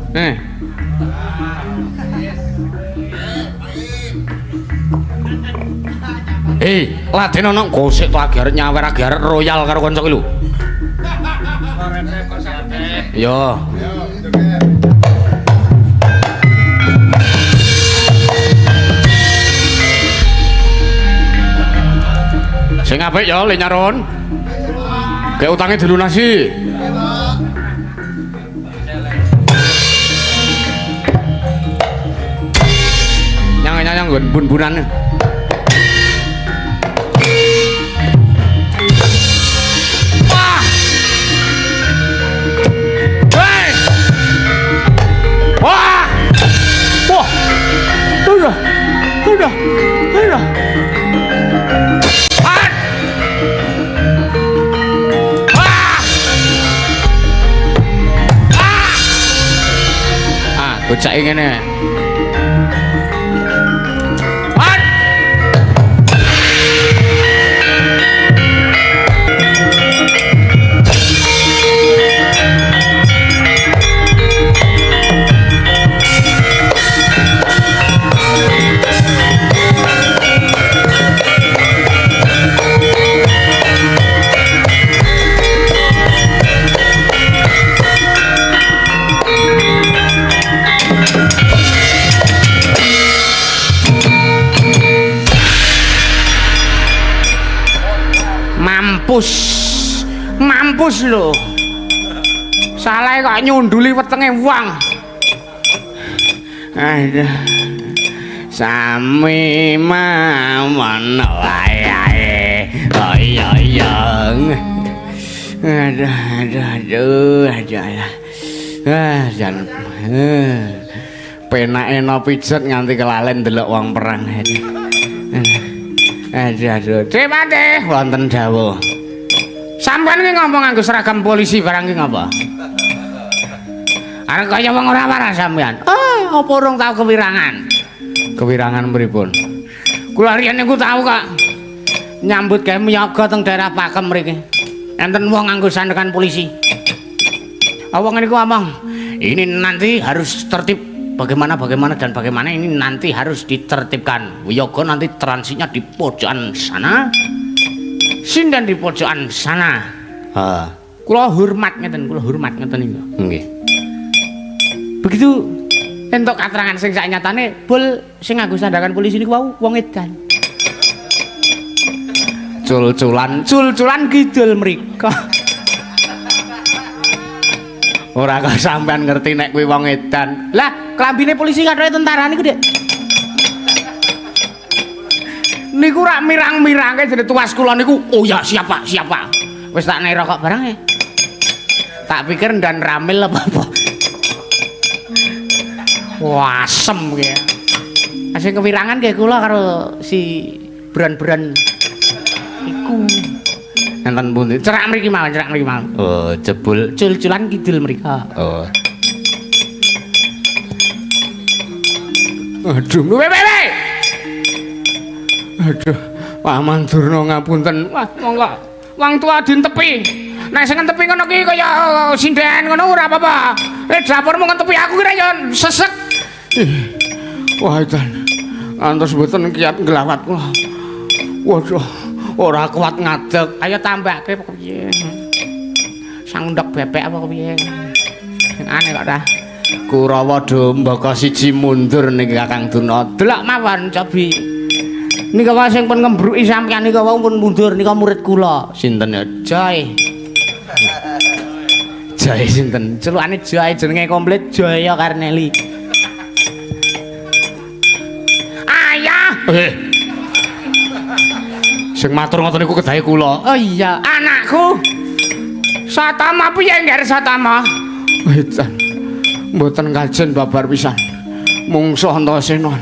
Nih. Laden ana gosek to agi arep nyawer agi arep royal karo kanca ki lho. Yo. Sing apik ya le nyaron. Kayak utange dilunasi. Nyang-nyang nggon bun-bunan. Wah. Hei. Wah. Wah. Udah. Udah. Udah. Bocah ngene. Pan. Mampus. Mampus lho. Salah kok nyunduli wetenge wong. Aduh. Sami mawon wae ae. Oh iya iya. Aduh aduh aduh aduh. Ah jan. Penake no pijet nganti kelalen delok wong perang. Aduh aduh. Tripate wonten dawuh. Sampeyan ki ngomong nganggo seragam polisi barang ki ngapa? Arep kaya wong ora waras sampeyan. Oh, apa urung tau kewirangan? Kewirangan pripun? Kula riyen niku tau kok nyambut gawe miyaga teng daerah Pakem mriki. Enten wong nganggo sandekan polisi. Wong niku ngomong, ini nanti harus tertib bagaimana bagaimana dan bagaimana, ini nanti harus ditertibkan. Wiyaga nanti transitnya di pojokan sana. Sinden di pojokan sana. Heeh. Kula hormat ngeten, kula hormat ngeten niku. Nggih. Begitu entuk katerangan sing saknyatane bul sing nganggo sandakan polisi niku wau wong edan. Cul-culan, cul-culan kidul mriko. Ora kok sampean ngerti nek kuwi wong edan. Lah, klambine polisi kathoke tentara niku, Dik. Niku rak mirang-mirangke jenenge tuas kula niku. Oh ya, siap Pak, siap Pak. Wis tak nek rokok barang e. Tak pikir ndan ramil apa-apa. Wah, asem ki. Asing kewirangan nggih kula karo si bran-bran iku. Enten pundi? Cerak mriki mawon, cerak mriki mawon. Oh, jebul cul-culan kidul mriko. Oh. Aduh, wewe. Aduh, Paman Durna ngapunten. Wah, monggo. Wong tua dintepi. Nek sing ngentepi ngono ki kaya sinden ngono ora apa-apa. Nek dapurmu ngentepi aku kira ya sesek. Wah, edan. Ngantos mboten kiat nglawat kula. Waduh, ora kuat ngadeg. Ayo tambahke apa piye? Sangundhek bebek apa piye? Aneh kok ta. Kurawa do mbaka siji mundur niki Kakang Durna. Delok mawon cobi. Nika wae sing pun ngembruki sampeyan nika wau pun mundur nika murid kula. Sinten ya? Joy. Joy sinten? Celukane Joy jenenge komplit Jaya Karneli. Ayah. Sing matur ngoten niku kedahe kula. Oh iya, anakku. Satama piye ngger Satama? Edan. Mboten kajen babar pisan. Mungsuh Antasena.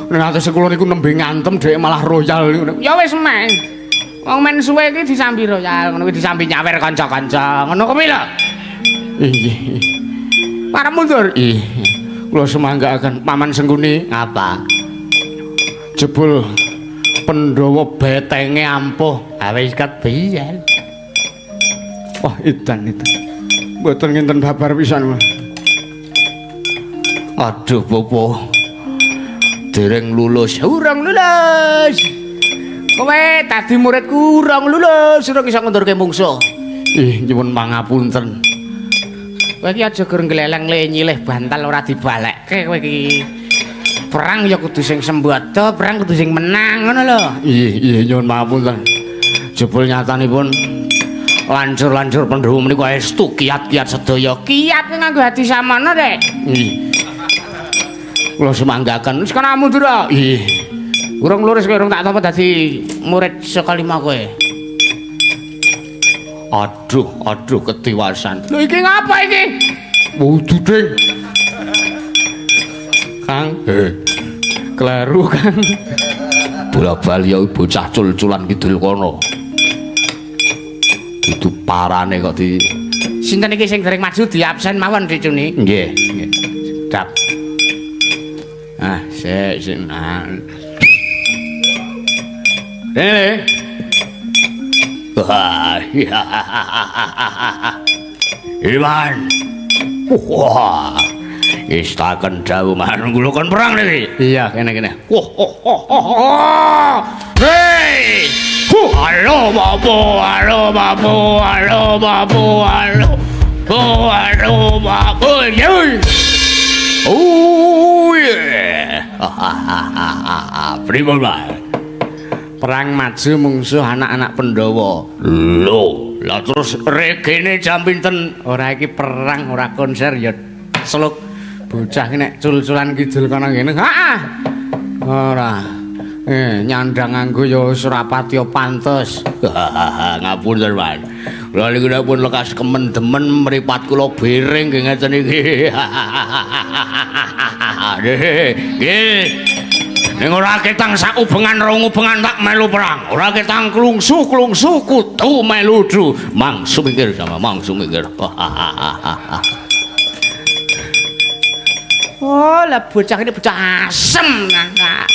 Nek atase kula niku nembe ngantem dhek malah royal niku. Ya wis men. Wong men suwe iki disambi royal, ngono kuwi disambi nyawer kanca-kanca. Ngono kuwi lho. Inggih. Parep mundur. Ih. Kula semanggaaken Paman Sengkuni. Ngapa? Jebul Pandhawa betenge ampuh. Ha wis ket biyen. Wah, edan edan. Mboten ngenten babar pisan. Aduh, Popo. Dereng lulus. Urung lulus. Kowe dadi muridku urung lulus, urung iso ngundurke mungsuh. Ih, nyuwun pangapunten. Kowe iki aja gur ngleleng le nyilih bantal ora dibalekke kowe iki. Perang ya kudu sing sembada, perang kudu sing menang ngono lho. Iya, iya nyuwun pangapunten. Jebul nyatanipun lancur-lancur Pandhawa menika estu kiat-kiat sedaya. Kiat nganggo hati samono, Rek. Nggih. Kula semanggaken. Wis kana mundur. Nggih. Urung lurus kowe urung tak tampa dadi murid saka lima kowe. Aduh, aduh ketiwasan. Lho iki ngapa iki? Wujuding. Kang, kleru Kang. Bola bali ya bocah cul-culan kidul kono. Kudu parane kok di sinten iki sing dereng maju di absen mawon Dik Cuni. Nggih, nggih. Sedap. Ah, sik sik. Nah. Rene. Wah, iya. Iwan. Wah. Istaken dawuh man kula kon perang niki. Iya, kene-kene. Wah, oh, oh, oh, oh. Hei. Huh, halo babu, halo babu, halo babu, halo. Oh, halo babu. Yeay. Oh yeah. Pripun, Pak? Perang maju mungsuh anak-anak Pandhawa. Lho, lah terus regene jam pinten? Ora iki perang ora konser ya seluk. Bocah iki nek cul-culan kidul kono ngene. Heeh. Ora. Nyandang nganggo ya wis ora patiya pantes. Ngapunten, Mas. Kula niku nek pun lekas kemendemen mripat kula biring nggih ngeten iki. Nggih. Ning ora ketang sakubengan rong ubengan tak melu perang. Ora ketang klungsu-klungsu kudu melu du. Mang sumingkir sama mang sumingkir. Oh, lah bocah ini bocah asem. Nah.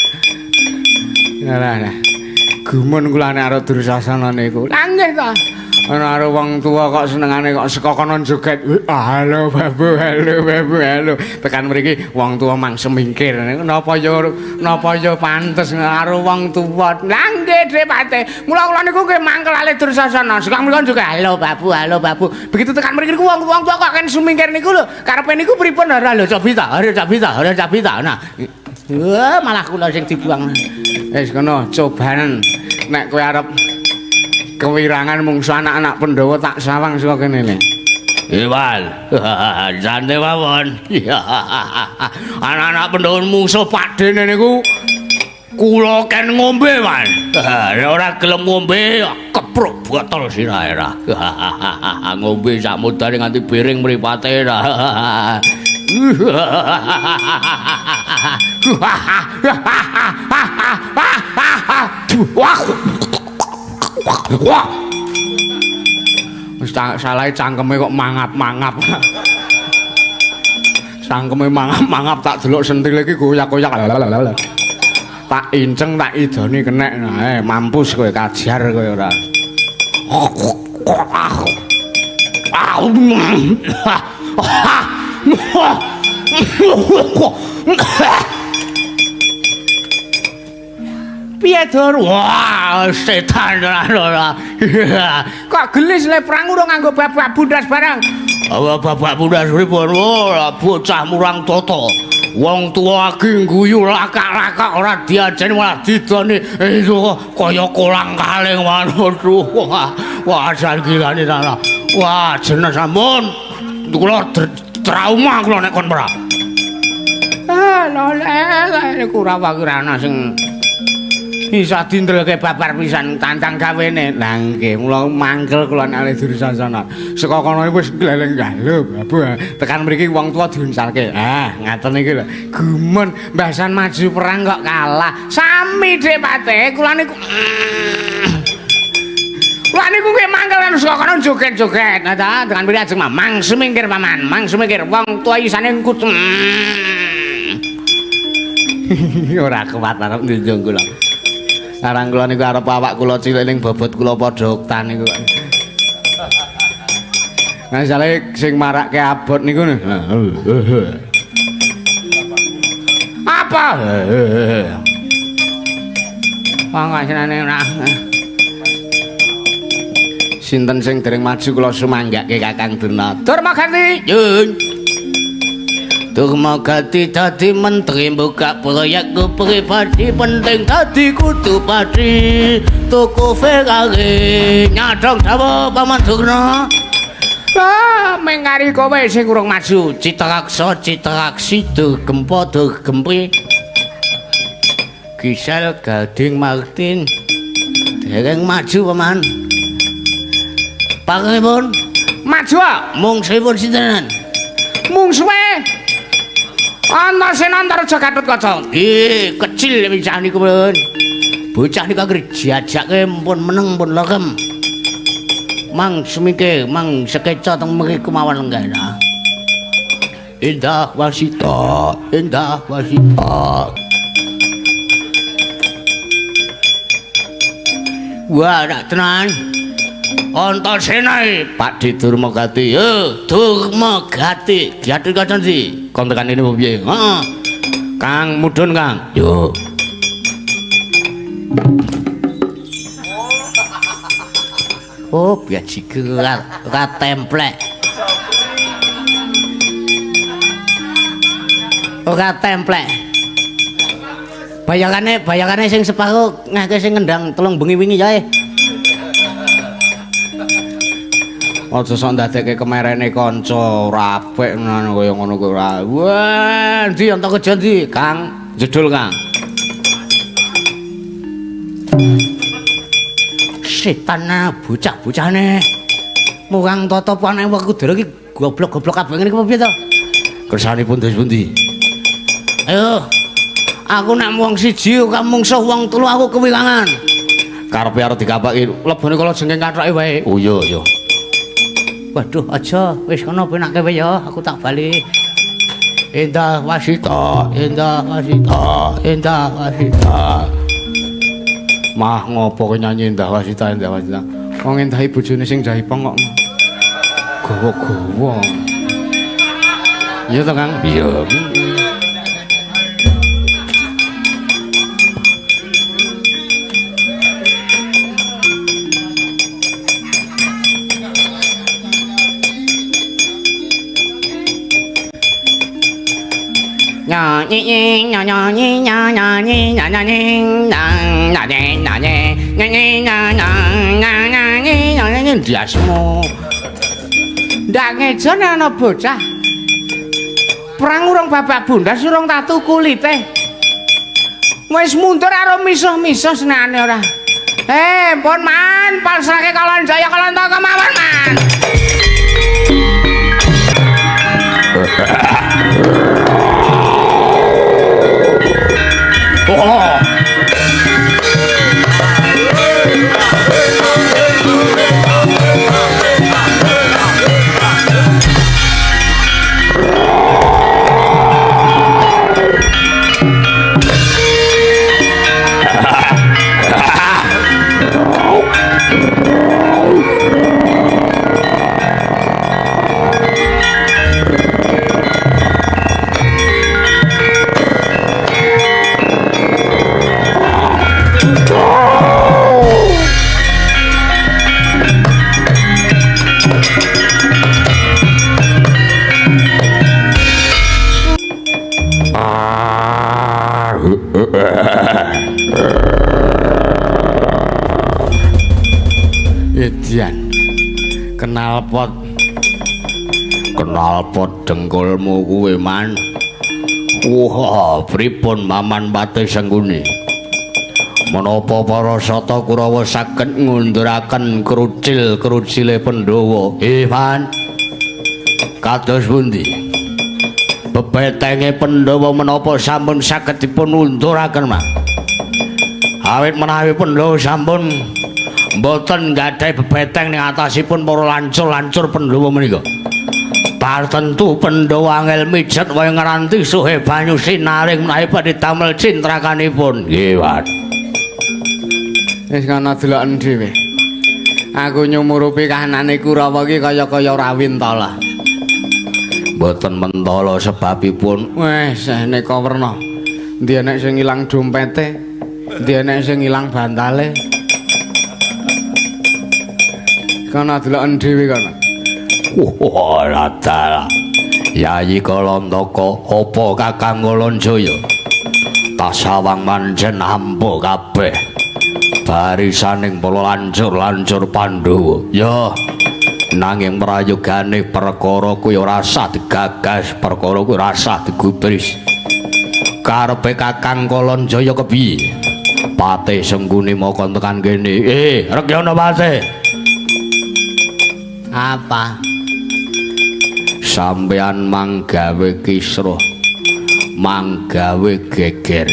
Lah. Gumun kula nek karo Dursasana niku. Lah nggih ta. Ana karo wong tuwa kok senengane kok saka kono joget. Halo babu, halo babu, halo. Tekan mriki wong tuwa mang semingkir. Napa ya pantes karo wong tuwa. Lah nggih Dik Pate. Mula kula niku nggih mangkel ale Dursasana. Saka mriki juga halo babu, halo babu. Begitu tekan mriki niku wong tuwa kok ken sumingkir niku lho. Karepe niku pripun ora lho cobi ta, ora cobi ta, ora cobi ta. Nah. Wah, malah kula sing dibuang. Wis kono cobanen nek kowe arep kewirangan mungsu anak-anak Pandhawa tak sawang saka kene le. Iwan, santai mawon. Anak-anak Pandhawa mungsu pakdene niku kula ken ngombe, Wan. Nek ora gelem ngombe kepruk botol sirahe ra. Ngombe sak mudare nganti biring mripate ra. Wah. Wis salahe cangkeme kok mangap-mangap. Cangkeme mangap-mangap tak delok sentil iki goyak-goyak. Tak inceng tak idoni kenek. Mampus kowe kajar kowe ora. Piye Dur? Wah, setan tenan ora. Kok gelis le perang urung nganggo babak bundas barang. Babak bundas pripun? Wah, bocah murang tata. Wong tuwa agi ngguyu lakak-lakak ora diajeni malah didoni. Kaya kolang-kaling waduh. Wah, jan gilane ta. Wah, jenes ampun. Kula trauma kula nek kon perang. Ah, lho, niku ora ana sing bisa dindelke babar pisan tantang gawene. Lah nggih, mula mangkel kula nek Dursasana. Saka kono wis gleleng lho, babu. Tekan mriki wong tuwa diuncalke. Ah, ngaten iki lho. Gumun mbasan maju perang kok kalah. Sami Dik Pate, kula niku kula niku nggih mangkel lan saka kono joget-joget. Nah ta, tekan mriki ajeng mang sumingkir paman, mang sumingkir. Wong tuwa isane kutu. Ora kuat arep njunjung kula. Sarang kula niku arep awak kula cilik ning bobot kula padha oktan niku. Nah, sale sing marake abot niku. Apa? Wong senane ora. Sinten sing dereng maju kula sumanggake Kakang Durna. Durmagati. Yun. Durmagati dadi menteri buka proyek pribadi penting dadi kudu padi tuku Ferrari nyadong dawa Paman Durna. Ah, mengari kowe sing urung maju. Citraksa citraksi durgempa durgempi Gisel Gading Martin dereng maju Paman. Panjenenganipun maju mungsihipun sintenan? Mungsuhe Antasena Antareja Gatotkaca. Nggih, kecil bocah niku pun. Bocah niku anggere jajake pun meneng pun lerem. Mang semike, mang sekeca teng mriku mawon lenggah. Indah wasita, indah wasita. Wah, rak tenan. Antasena Pak D Durmagati. Yo, Durmagati. Gatotkaca ndi? Kon tekan ini piye? Heeh. Kang mudhun, Kang. Yo. Oh, biajiger ora templek. Ora templek. Bayarane sing separo ngake sing ngendang telung bengi wingi ya. Aja sok ndadekke kemerene kanca ora apik ngono kaya ngono kuwi ora. Wah, endi entuk kerja endi, Kang? Jedul, Kang. Setan bocah-bocahne. Murang totopane Werkudara iki goblok-goblok kabeh ngene iki piye to? Kersanipun dos pundi? Ayo. Aku nek wong siji ora mungsuh wong telu aku kewilangan. Karepe arep dikapaki lebone kala jengking kathoke wae. Oh iya iya. Waduh, aja wis kono penake wae ya, aku tak bali. Endah wasita, endah wasita, endah wasita. Mah ngopo kowe nyanyi endah wasita, endah wasita. Wong endahi bojone sing jaipong kok gowo-gowo. Iya to, Kang? Iya. Nyanyi nyanyi nyanyi nyanyi nyanyi nyanyi nyanyi nyanyi nyanyi ndiasmu. Ndak ngejo nek ana bocah. Perang urung babak bundas urung tatu kulite. Wis mundur karo misuh-misuh senane ora. Pun man, pasrahke Kalanjaya Kalantaka mawon man. Oh. Edian knalpot knalpot dengkulmu kuwe man. Wah, pripun Maman Patih Sengkuni? Menapa para sata Kurawa saged ngunduraken krucil-krucile Pandhawa? Man. Kados pundi? Bebetenge Pandhawa menapa sampun saged dipun unduraken, Mas? Awit menawi Pandhawa sampun mboten gadhahi bebeteng ing atasipun para lancur-lancur Pandhawa menika. Tartentu Pandhawa angel mijet wae ngranti suhe banyu sinaring menawi badhe damel cintrakanipun. Nggih, Pak. Wis kana deloken dhewe. Aku nyumurupi kahanane Kurawa iki kaya-kaya ora wintala. Mboten mentala sebabipun wis neka werna. Endi enek sing ilang dompete, endi enek sing ilang bantale. Kana deloken dhewe kana. Wah, dalah. Yayi Kalantaka, apa Kakang Kalanjaya? Tasawang manjen ampuh kabeh. Barisaning para lancur-lancur Pandhawa. Ya, nanging prayogane perkara kuwi ora sah digagas, perkara kuwi ora sah digubris. Karepe Kakang Kalanjaya kepiye? Patih Sengkuni moko tekan kene. Rekyana Patih. Apa? Sampeyan manggawe kisruh, manggawe geger.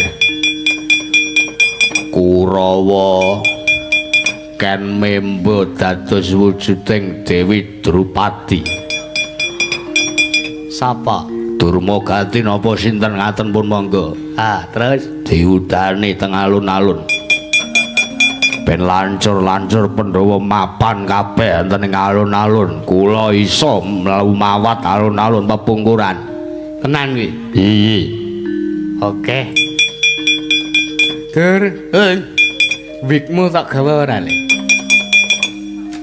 Kurawa ken membo dados wujuding Dewi Drupadi. Sapa? Durma gati napa sinten ngaten pun monggo. Ah, terus diudani teng alun-alun. Ben lancur-lancur Pandhawa mapan kabeh enten ing alun-alun. Kula iso mlumawat alun-alun pepungkuran. Tenan kuwi? Iya. Oke. Dur, wigmu tak gawa ora le?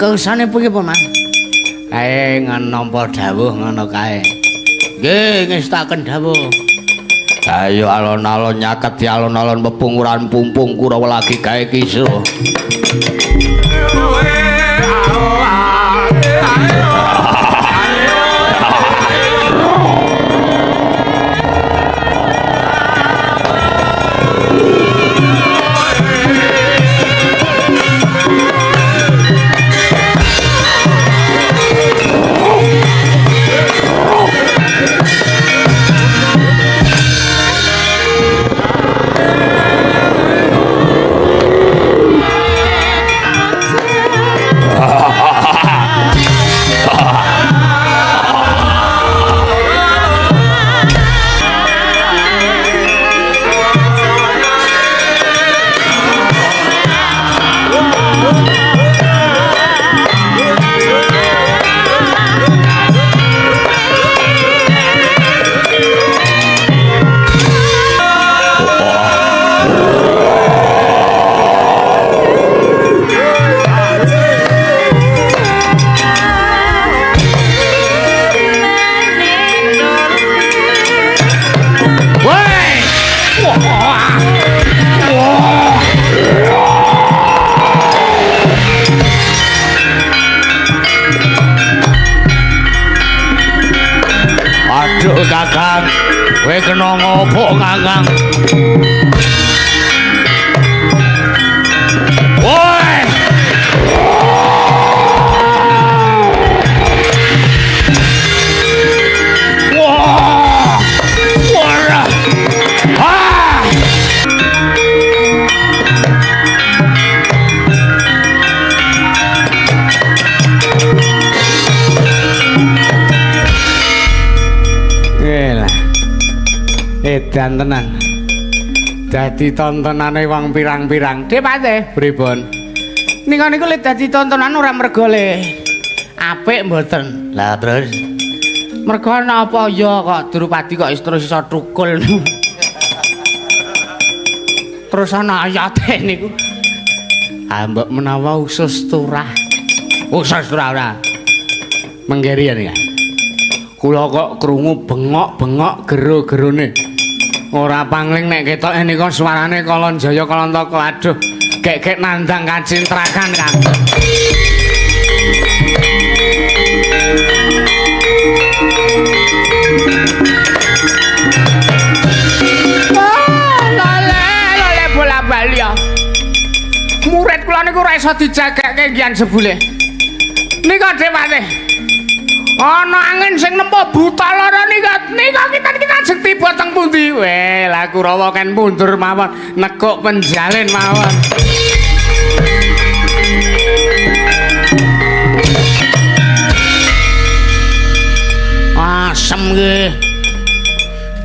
Kersane piye, Paman? Kae nampa dawuh ngono kae. Nggih, ngestaken dawuh. Ayo alon-alon nyaket di alon-alon pepungkuran pumpung Kurawa lagi gawe kisruh. Aduh Kakang, kowe kena ngopo Kakang? Woi! Wah! Wah! Ah! Edan tenan. Dadi tontonane wong pirang-pirang. Dik Pate, pripun? Nika niku le dadi tontonan ora mergo le apik mboten. Lah terus mergo ana apa ya kok Drupadi kok terus iso thukul. Terus ana ayate niku. Ambek menawa usus turah. Usus turah ora. Menggeri ya nika. Kula kok krungu bengok-bengok gero-gerone. Ora pangling nek ketoke nika suarane Kalanjaya Kalantaka. Aduh, gek-gek nandang kacintrakan, Kang. Oh, lole, lole bola bali ya. Murid kula niku ora iso dijagake ngian jebule. Nika dhewake. Ana angin sing nempo buta lara nika. Nika kita ajeng tiba teng pundi? Weh, lah Kurawa ken mundur mawon, nekuk penjalin mawon. Asem ki.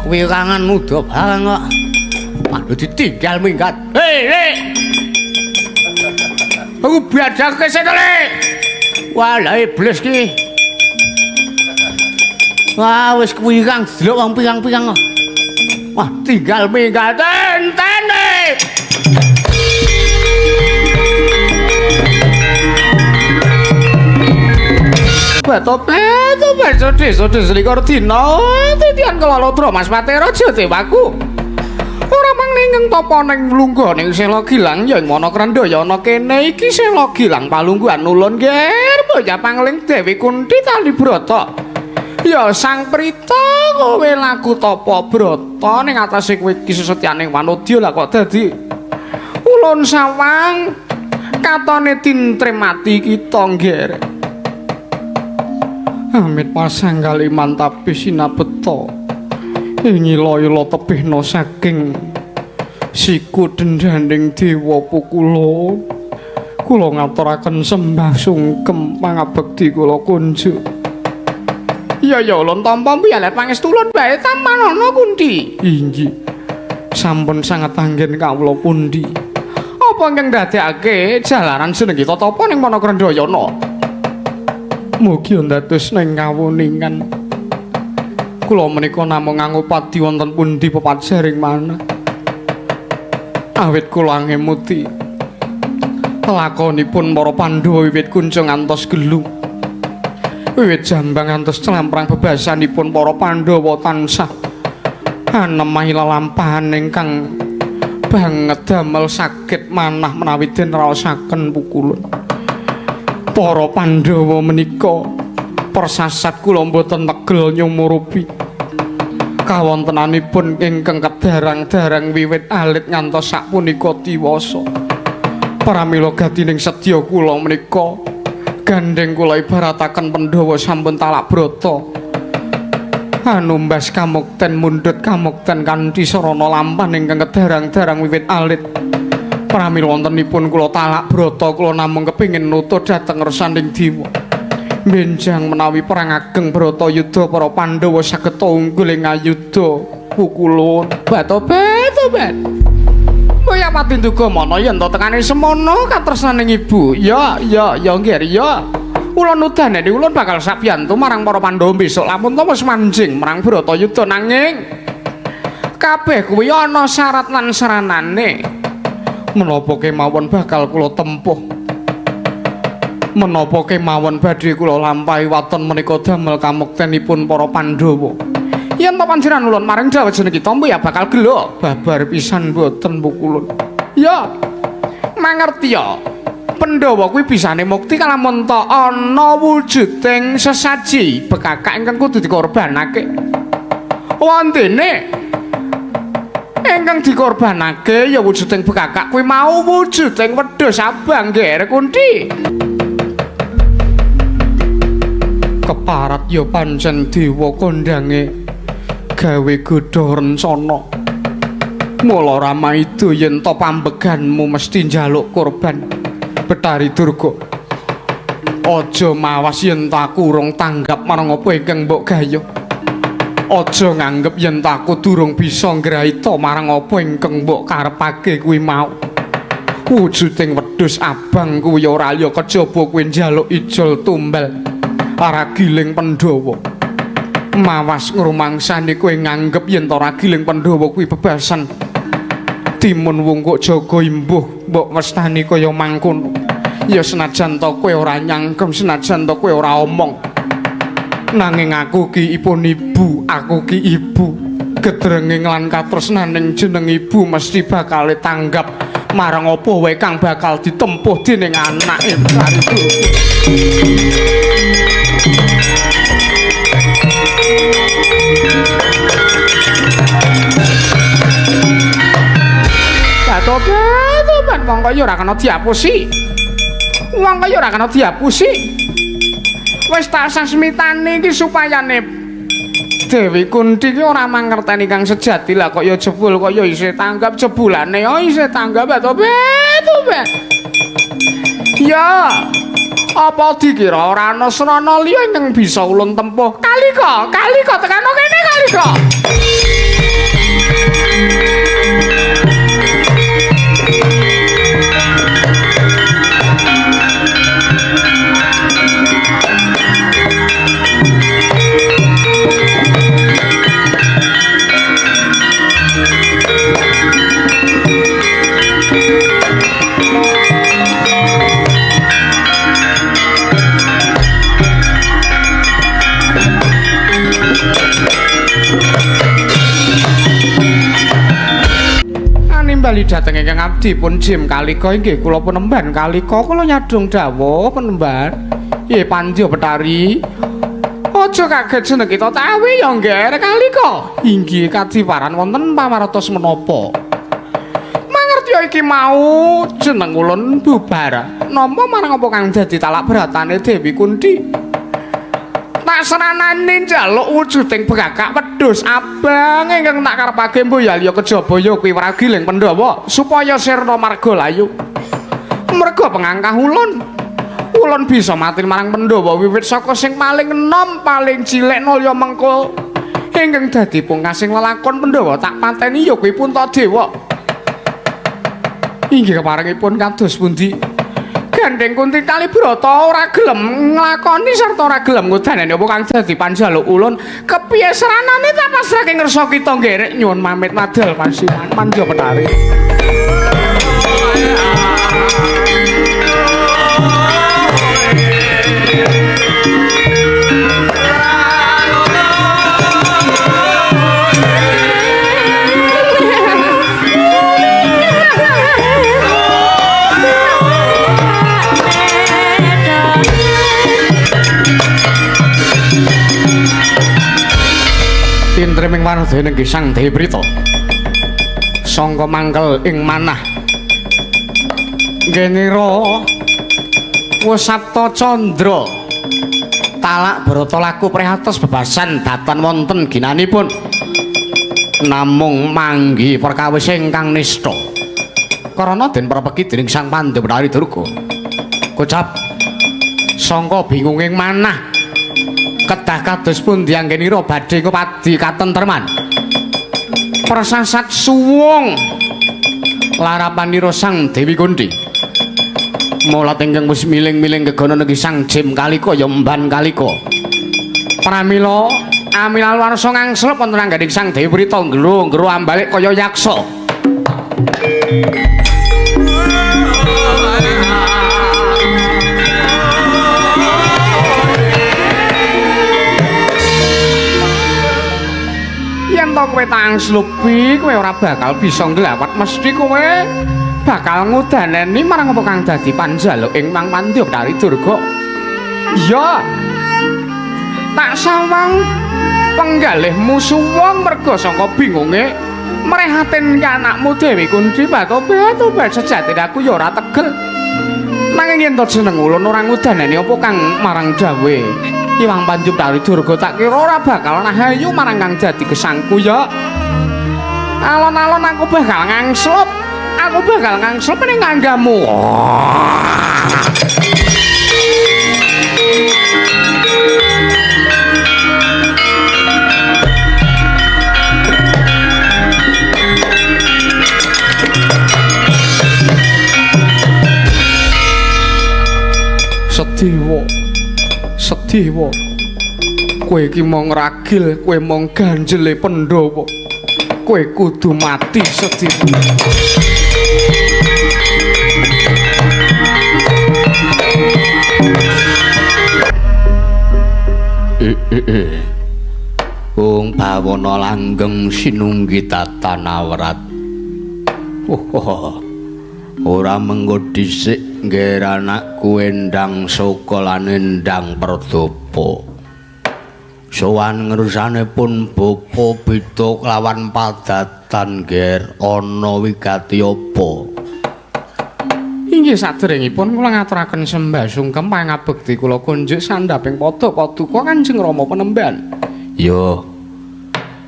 Kuwi kangen muda bareng kok. Waduh ditinggal minggat. Hei, Lek. Aku biadake sik to, Lek. Wah, lah iblis ki. Wah, wis kuwi kang delok wong pirang-pirang kok. Wah, tinggal minggat entene. Beto beto desa desa likur dina titian kala Mas Patera Raja Dewaku. Ora mangling tapa ning lungguh ning Sela Gilang ya ing mana Krendaya ana kene iki Sela Gilang palungguhan ulun nger boya pangling Dewi Kunti tali brata. Ya Sang Prita kowe laku tapa brata ning atase kowe iki sesetyaning wanodya lah kok dadi ulun sawang katone tintrem ati kita ngger. Amit pasanggal iman tapi sinabeta ing ila-ila tebihna saking siku dendhaning dewa pukula. Kula ngaturaken sembah sungkem pangabekti kula kunjuk. Iya ya ulun tampa piye pangestu ulun bae tampanana Kunti. Inggih. Sampun sanget anggen kawula pundi. Apa ingkang ndadekake jalaran jeneng kita tapa ning Manakrandayana? Mugi ndados ning kawuningan. Kula menika namung nganggo padi wonten pundi pepajaring manah. Awit kula ngemuti lakonipun para Pandhawa wiwit kunca ngantos gelung. Wiwit jambang ngantos clamprang bebasanipun para Pandhawa tansah Anemahi lelampahan ingkang banget damel sakit manah menawi den raosaken pukulun. Para Pandhawa menika persasat kula mboten tegel nyumurupi. Kawontenanipun ingkang kedarang-darang wiwit alit ngantos sapunika tiwasa. Pramila gatining sedya kula menika gandheng kula ibarataken Pandhawa sampun talak brata. Anumbas kamukten mundhut kamukten kanthi sarana lampah ingkang kedarang-darang wiwit alit. Pramila wontenipun kula talak brata kula namung kepingin nutuh dhateng ngersaning dewa. Benjang menawi perang ageng Bratayuda para Pandhawa saged unggul ing ayuda pukulun. Batobat. Mbaya pati nduga mana yen to tekane semono katresnaning ibu. Ya, ya, ya nggih, ya. Ulun udaneni ulun bakal sabiyantu marang para Pandhawa besok lamun to wis manjing marang Bratayuda nanging kabeh kuwi ana syarat lan saranane. Menapa kemawon bakal kula tempuh? Menapa kemawon badhe kula lampahi waton menika damel kamuktenipun para Pandhawa? Yen to panjenengan ulun maring dawuh jeneng kita ya bakal gelo babar pisan boten pukulun. Ya mangerti ya. Pandhawa kuwi bisane mukti kalamun ta ana wujuding sesaji bekakak ingkang kudu dikorbanake. Wondene ingkang dikorbanake ya wujuding bekakak kuwi mau wujuding wedhus abang Nger Kunthi. Keparat ya pancen dewa kondhange gawe godha rencana. Mula Ramaida yen ta pambeganmu mesti njaluk korban. Betari Durga, aja mawas yen ta aku urung tanggap marang apa ingkang mbok gayuh. Aja nganggep yen ta aku durung bisa ngraita marang apa ingkang mbok karepake kuwi mau. Wujuding wedhus abang kuwi ora liya kejaba kuwi njaluk ijol tumbal ragiling Pandhawa. Mawas ngrumangsani kowe nganggep yen ta ragiling Pandhawa kuwi bebasan. Timun wungkuk jaga imbuh mbok wastani kaya mangkono. Ya senajan ta kowe ora nyangkem, senajan ta kowe ora omong. Nanging aku ki ipun ibu, aku ki ibu. Gedrenging lan katresnaning jeneng ibu mesti bakal tanggap marang apa wae kang bakal ditempuh dening anake. Tobat wong kaya ora kena diapusi. Wong kaya ora kena diapusi. Wis tak sasmitane iki supayane Dewi Kunthi iki ora mangerteni kang sejati lah kok ya jebul kok ya isih tanggap jebulane ya isih tanggap tobat. Ya apa dikira ora ana srana liya ingkang bisa ulun tempuh? Kalika, Kalika tekano kene Kalika. Bali dhateng ingkang abdi pun Jim Kalika inggih kula penemban Kalika kula nyadong dawuh penemban. Nggih Pandya Betari. Aja kaget jeneng kita tawi ya Ngger Kalika. Inggih kadiparan wonten pawartos menapa? Mangerti iki mau jeneng ulun bubar. Napa marang apa kang dadi talak bratane Dewi Kunthi? Tak seranane njaluk wujuding bekakak wedhus abang ingkang tak karepake mboya liya kejaba ya kuwi ragiling Pandhawa supaya sirna marga layu. Merga pengangkah ulun, ulun bisa mati marang Pandhawa wiwit saka sing paling enom paling cilik nalya mengko ingkang dadi pungkasing lelakon Pandhawa tak pateni ya kuwi Puntadewa. Inggih keparengipun kados pundi? Gandeng Kunthi Kalibrata ora gelem nglakoni sarta ora gelem ngudaneni apa kang dadi panjaluk ulun. Kepiye seranane tak pasrahke ngersa kita ngerek nyuwun pamit madal pasiwan Pandya Betari. Tentreming wardene nggih Sang Dewi Prita. Sangka mangkel ing manah. Ngenira Wusapta Candra talak brata laku prihatos bebasan datan wonten ginanipun. Namung manggi perkawis ingkang nista. Karana den prepegi dening Sang Pandhawa Durga. Kocap sangka bingunging manah kedah kados pundi anggenira badhe ngupadi katentreman. Persasat suwung larapanira Sang Dewi Kunthi. Mulat ingkang wis miling-miling gegana negi Sang Jim Kalika ya Mban Kalika. Pramila amila warsa ngangslep wonten angganing Sang Dewi Prita ngro-ngro ambalik kaya yaksa. Yen to kowe tak angslupi, kowe ora bakal bisa nglawat, mesti kowe bakal ngudaneni marang apa kang dadi panjaluk ing Mang Pandya Betari Durga. Iya. Tak sawang penggalihmu suwung merga sangka bingunge mrehatin anakmu Dewi Kunthi batobat sejatine aku ya ora tegel. Nanging yen to jeneng ulun ora ngudaneni apa kang marang dawe Hyang Pandya Betari Durga tak kira ora bakal rahayu marang kang dadi gesangku ya. Alon-alon aku bakal ngangslup. Aku bakal ngangslup ning anggamu. Sediwa. Sediwa. Kowe iki mung ragil, kowe mung ganjele Pandhawa. Kowe kudu mati Sediwa. Wong bawana langgeng sinunggi tatan awrat. Oh, ora mengko dhisik ngger anakku Endang Soka lan Endang Perdapa. Sowan ngersanipun bapa beda kelawan padatan ngger ana wigati apa? Inggih saderengipun kula ngaturaken sembah sungkem pangabekti kula kunjuk sandhaping padha paduka Kanjeng Rama Penemban. Ya.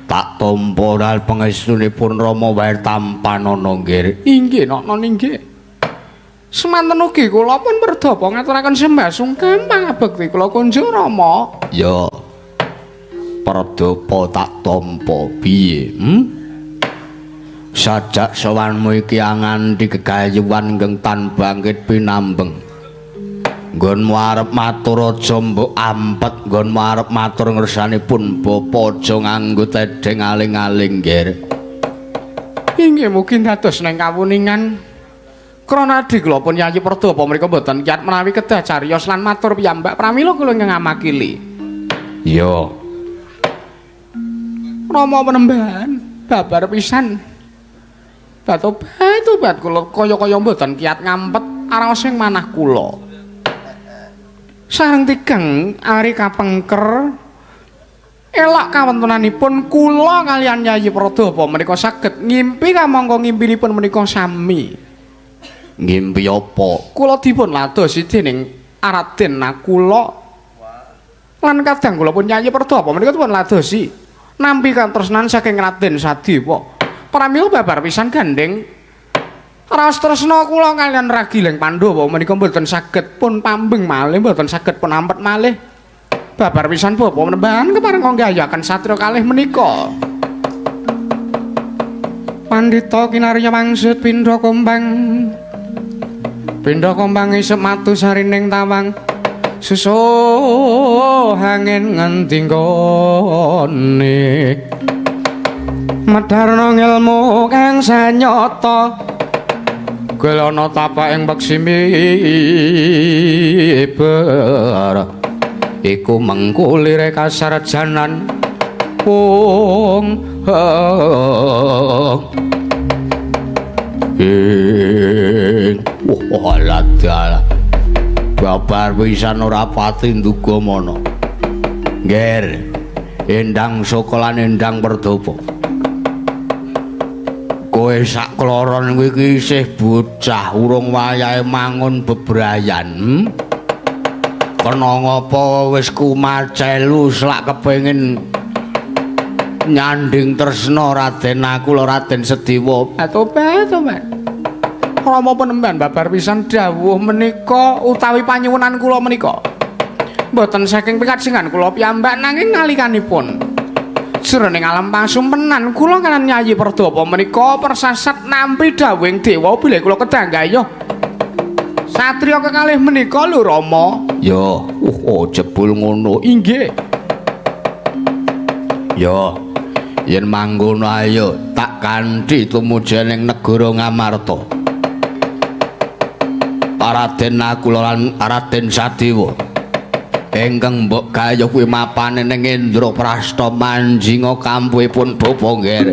Tak tampa dal pangestunipun Rama wae tampanana nggih. Inggih nana inggih. Semanten ugi kula pun perdapa ngaturaken sembah sungkem pangabekti kula kunjuk Rama. Ya. Perdapa tak tampa piye? Sajak sowanmu iki nganti gegayuhan nggeng tan bangkit pinambeng. Nggonmu arep matur aja mbok ampet, nggonmu arep matur ngersanipun bapa aja nganggo tedheng aling-aling nggih. Inggih mugi dados neng kawuningan. Krana adi kula pun Yayi Perdapa mriku mboten kiyat menawi kedah cariyos lan matur piyambak pramila kula ingkang ngamakili. Ya. Rama Penemban babar pisan. Batobat kula kaya-kaya mboten kiyat ngampet araos ing manah kula. Sareng tigang ari kapengker elok kawontenanipun kula kaliyan Yayi Perdapa menika saged ngimpi kamangka ngimpinipun menika sami. Ngimpi apa? Kula dipun ladosi dening Raden Nakula lan kadang kula pun Yayi Perdapa menika dipun ladosi nampi katresnan saking Raden Sadewa. Pramila babar pisan gandeng raos tresna kula kaliyan Ragiling Pandhawa menika mboten saged pun pambeng malih, mboten saged pun ampet malih. Babar pisan bapa Penemban kepareng nggayaken satriya kalih menika. Pandhita kinarya wangsit pindha kombang. Pindha kombang isep matu sarining tawang. Susuh angin ngendi nggone. Medharna ngelmu kang sanyata gelana tapak ing peksi miber iku mengkulire kasarjanan wong ing wah dalah babar pisan ora pati nduga mana ngger. Endang Saka lan Endang Perdapa. Kowe sak kloron kowe iki isih bocah, urung wayahe mangun bebrayan. Kena ngapa wis kumacelu selak kepengin nyanding tresna Raden aku lho Raden Sediwa. Tobat, tobat. Rama penemban babar pisan dawuh menika utawi panyuwunan kula menika. Mboten saking pikajengan kula piyambak nanging nalikanipun jroning alam pasumpenan kula kaliyan Yayi Perdapa menika persasat nampi dawuhing dewa bilih kula kedah gayuh satriya kekalih menika lho Rama. Ya, oh jebul ngono. Inggih. Ya, yen mangkono ayo tak kanthi tumuju ning negara Ngamarta. Raden Nakula lan Raden Sadewa ingkang mbok gayuh kuwi mapane ning Indraprasta manjinga kampuhipun Bapa Ngger.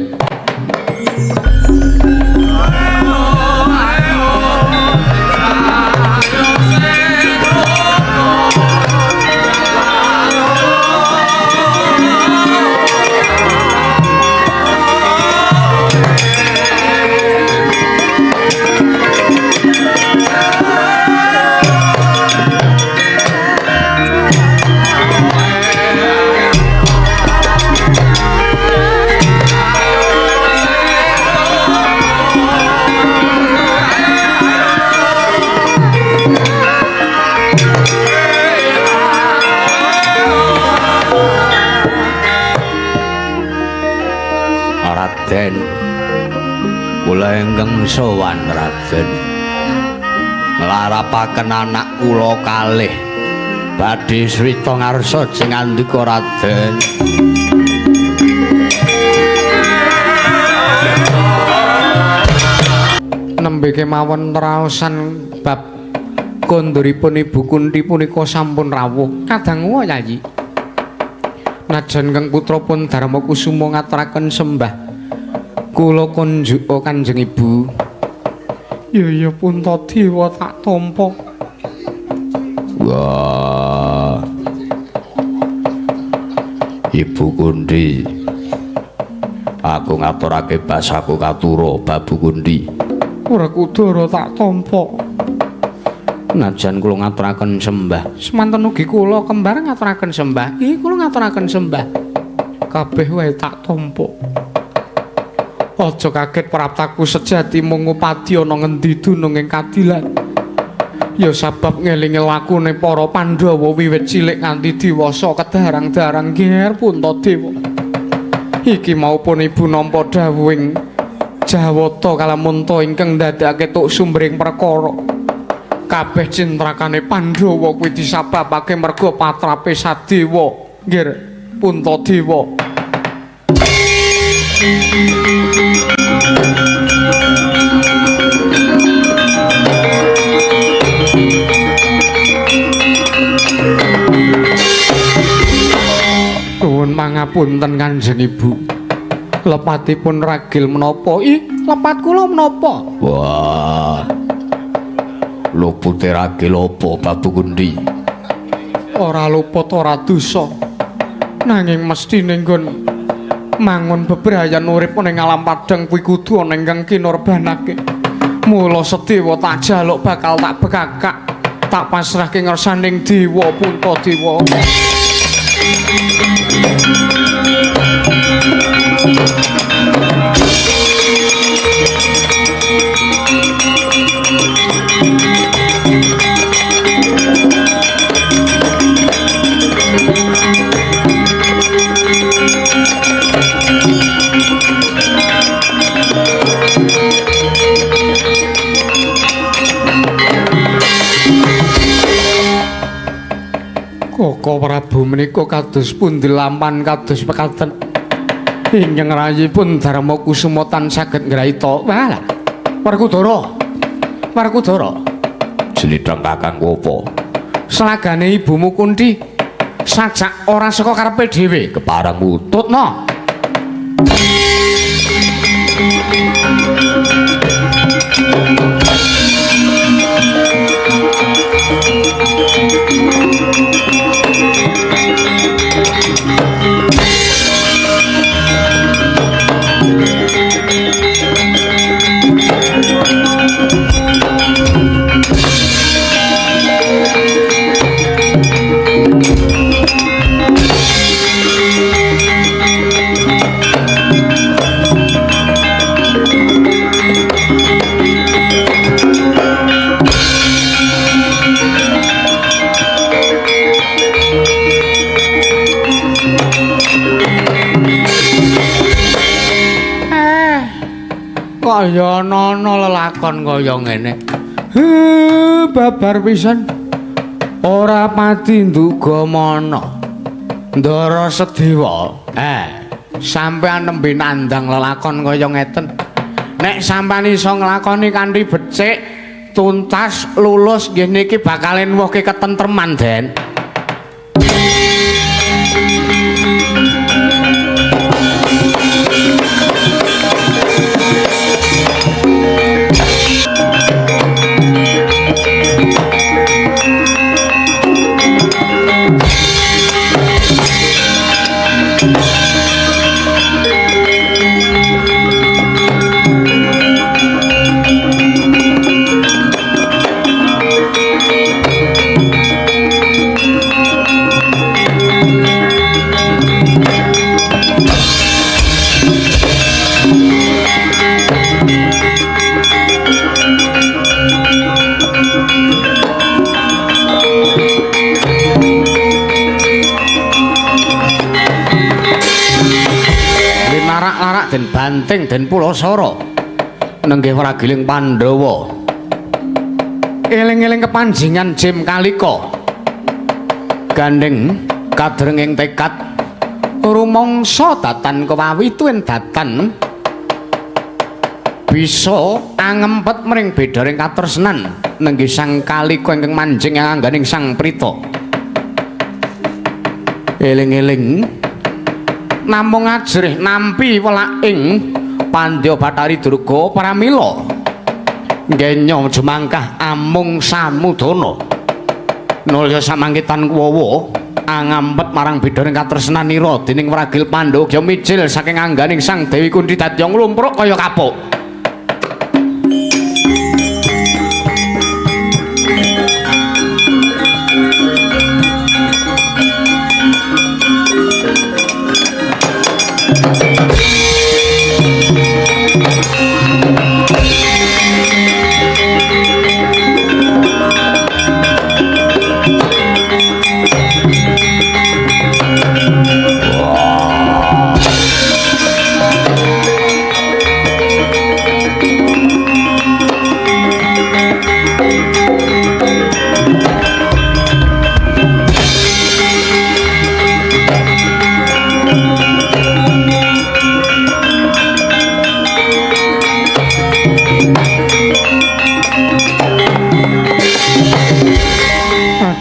Raden, kula ingkang sowan Raden nglarapaken anak kula kalih badhe srita ngarsa sing ngandika Raden. Nembe kemawon raosan bab konduripun Ibu Kunti punika sampun rawuh. Kadangu Yayi. Najan kang putra pun Darma Kusuma ngaturaken sembah kula kunjuka Kanjeng Ibu. Ya ya Puntadewa tak tampa. Wah. Ibu Kunti, aku ngaturake basaku katura Babu Kunti. Werkudara tak tampa. Najan kula ngaturaken sembah, semanten ugi kula kembar ngaturaken sembah. Iki kula ngaturaken sembah. Kabeh wae tak tampa. Aja kaget praptaku sejati mung ngupadi ana ngendi dunung ing kadilan. Ya sabab ngelingi lakune para Pandhawa wiwit cilik nganti diwasa kedarang-darang ger Puntadewa. Iki maupun ibu nampa dawuhing Jawata kalamunta ingkang ndadekake tuk sumbering perkara. Kabeh cintrakane Pandhawa kuwi disababake merga patrape Sadewa nggir Puntadewa. Nuwun pangapunten Kanjeng Ibu. Lepatipun ragil menapa? Ih, lepat kula menapa? Wah. Lupute ragil apa Babu Kunti? Ora luput ora dosa. Nanging mesthine nggon mangun bebrayan urip ning alam padhang kuwi kudu ana ingkang kinorbanake. Mula Sedewa tak jaluk bakal tak bekakak, tak pasrahke ngersaning dewa Puntadewa. Koko Prabu menika kados pundi lampan kados pekaten ingkang rayipun Darma Kusuma tan saged ngraita. Walah. Werkudara. Werkudara. Jlidhang kakangku apa? Slagane ibumu Kunti sajak ora saka karepe dhewe. Kepareng tutna. Kok ya ana lelakon kaya ngene. Babar pisan. Ora pati nduga mana. Ndara Sedewa. Sampean nembe nandang lelakon kaya ngeten. Nek sampean iso nglakoni kanthi becik, tuntas, lulus nggih niki bakal enwuhke ketentreman, Den. Larak-larak den banting den Pulasara nenggih wragiling Pandhawa. Eling-eling kepanjingan Jim Kalika. Gandeng kadrenging tekad rumangsa datan kewawi tuwin datan bisa angempet mring bedaring katresnan nenggih Sang Kalika ingkang manjing angganing Sang Prita. Eling-eling namung ajrih nampi welaking Pandya Bathari Durga pramila ngenyo jemangkah amung samudana nulya samangkitan kuwawa angampet marang bidharing katresnanira dening wragil Pandhawa mijil saking angganing Sang Dewi Kunthi dadya nglumpruk kaya kapuk.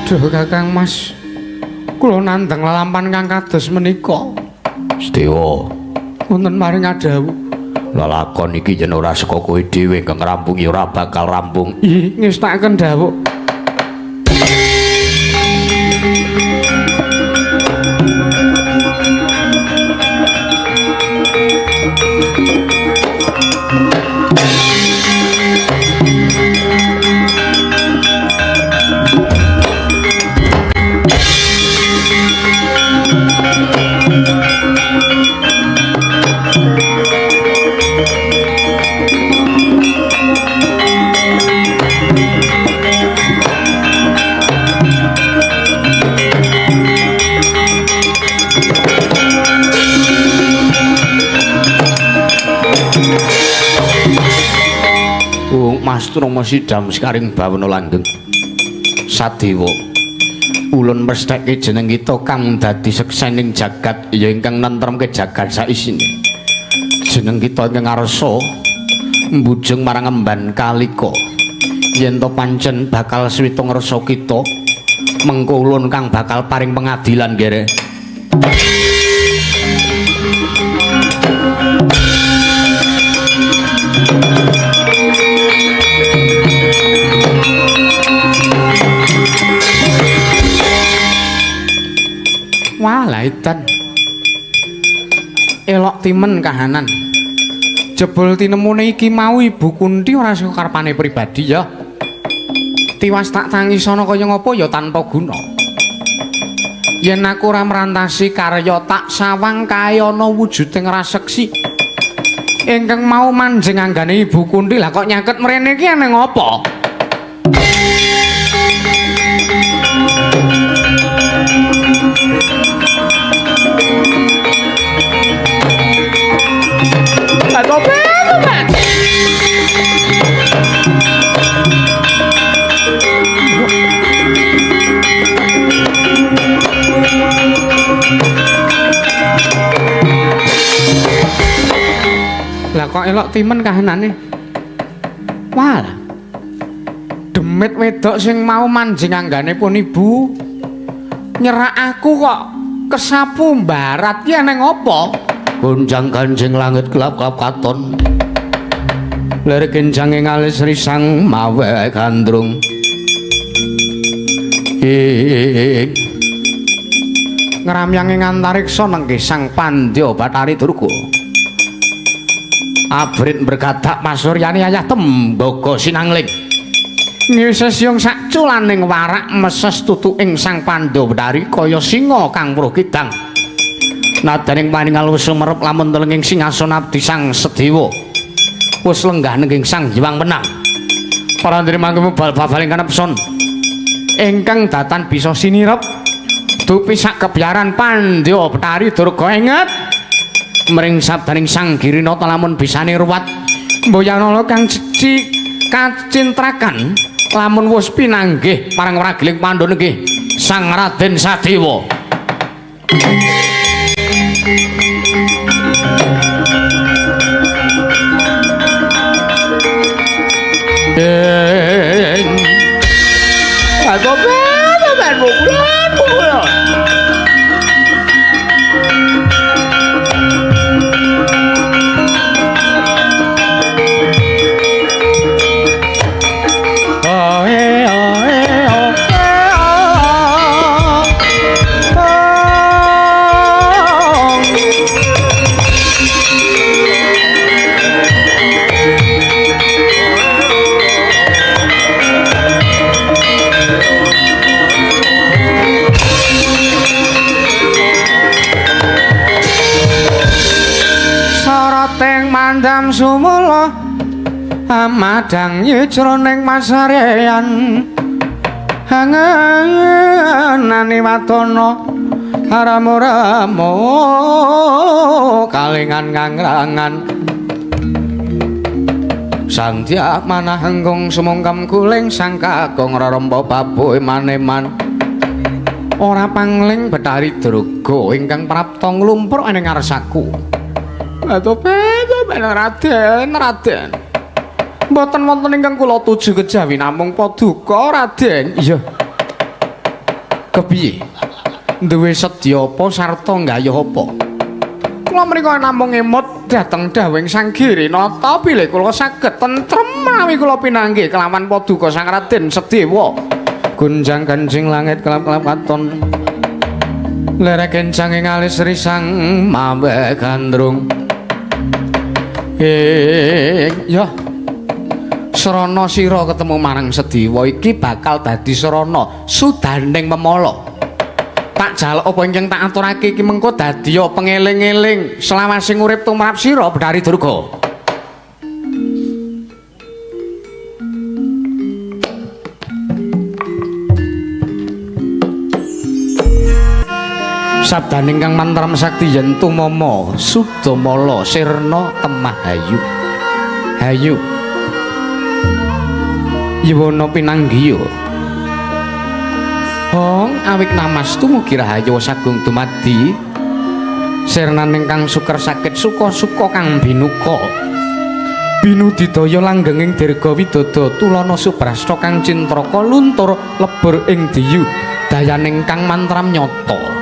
Aduh Kakang Mas, kula nandhang lelampan kang kados menika. Sedewa, wonten maring adhawuh. Lelakon iki yen ora saka kowe dhewe ingkang ngrampungi ora bakal rampung. Ih, ngestakaken dawuh. Mas Trama sidam sekaring bawana langgeng. Sadewa, ulun mestheke jeneng kita kang dadi seksening jagat ya ingkang nentremke jagat saisine. Jeneng kita ingkang ngarsa mbujeng marang emban Kalika. Yen to pancen bakal switung rasa kita, mengko ulun kang bakal paring pengadilan nggih. Wah, edan. Elok timen kahanan. Jebul tinemune iki mau Ibu Kunthi ora saka karepane pribadi ya. Tiwas tak tangisana kaya ngapa ya tanpa guna. Yen aku ora merantasi karya tak sawang kae ana wujuding raseksi. Ingkang mau manjing anggane Ibu Kunthi lah kok nyaket mrene iki aneh ngapa? Tobat, tobat. Elok-elok timen kahanane. Walah. Demit wedok sing mau manjing angganipun ibu nyerak aku kok kesapu mbarat ki eneng apa? Gonjang ganjing langit kelap-kelap katon. Lir kencange ngalis risang mawe gandrung. Ing Ngramyang ing antariksa nenggih Sang Pandya Bathari Durga. Abrit bergadak pasuryane ayah tembaga sinangling. Ngises yung sakculaning warak meses tutuking Sang Pandya Bathari kaya singa kang weruh kidang. Nadaning paningal wis sumerep lamun telenging singasun abdi Sang Sedewa. Wis lenggah nengging Sang Hyang Wenang. Para ndri mangke bal-babaling kanepson ingkang datan bisa sinirep dupi sak kebyaran Pandya Bathari Durga inget mring sabdaning Sang Girinata lamun bisane ruwat mboyanala kang ceci kacintrakan lamun wis pinanggih marang wragiling Pandha nenggih Sang Raden Sadewa. Mandam sumula amadang jroning masarean hangenane watana ramo-ramo kalingan ngangrangan Sandya manah engkung sumungkem guling sang kakung rerempa babuhe maneman ora pangling Bathari Durga ingkang prapta nglumpruk ing ngarsaku. Raden, Raden. Mboten wonten ingkang kula tuju kejawi namung paduka, Raden. Iya. Kepiye? Duwe sedya apa sarta nggayuh apa? Kula mriku namung emut dhateng dawuhing Sang Girinata bilih kula saged tentrem menawi kula pinanggih kelawan paduka Sang Raden Sedewa. Gonjang ganjing langit kelap-kelap katon. Lerek kencange ngalis risang mawe gandrung. Ya. Srana sira ketemu marang Sedewa iki bakal dadi srana sudaning memala. Tak jaluk apa ingkang tak aturake iki mengko dadi pengeling-eling selawasing urip tumrap sira Bathari Durga. Sabdaning kang mantram sakti yen tumama sudamala sirna temah hayu. Hayu. Yuwana pinanggiya. Hong awik namastu mugi rahayu sagung dumadi. Sirnaning kang suker sakit suka-suka kang binuka. Binudidaya langgenging dirga widodo tulana subrasta kang cintraka luntur lebur ing diyu dayaning kang mantram nyata.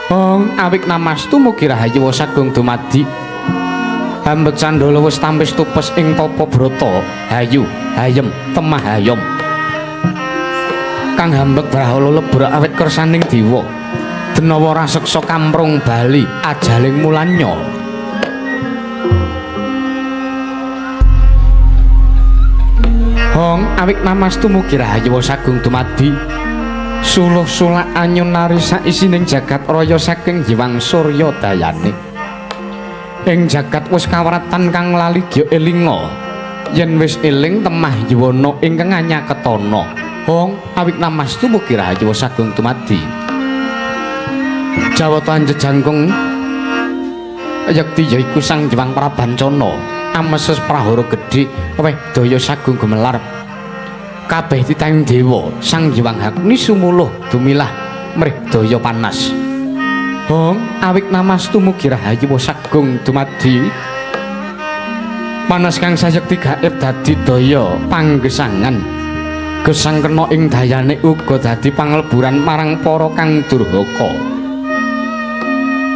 Hong awik namastu mugi rahayu sagung dumadi. Hambet candala wis tampis tupes ing tapa brata. Hayu, hayem, temah hayom. Kang hambek brahala lebur awit kersaning dewa. Denawa raseksa kamprung bali ajaling mulanya. Hong awik namastu mugi rahayu sagung dumadi. Suluh sulak anyun nari saisining jagat raya saking Hyang Surya dayane. Ing jagat wis kawratan kang lali gya elinga. Yen wis eling temah yuwana ingkang anyaketana. Hong awik namastu mugi rahayu sagung dumadi. Jawata anjejangkung yekti yaiku Sang Hyang Prabancana ameses prahara gedhe weh daya sagung gumelar. Kabeh titahing dewa Sang Hyang Agni sumuluh dumilah mrih daya panas. Hong awik namastu mugi rahayu sagung dumadi. Panas kang sayekti gaib dadi daya panggesangan. Gesang kena ing dayane uga dadi pangleburan marang para kang durhaka.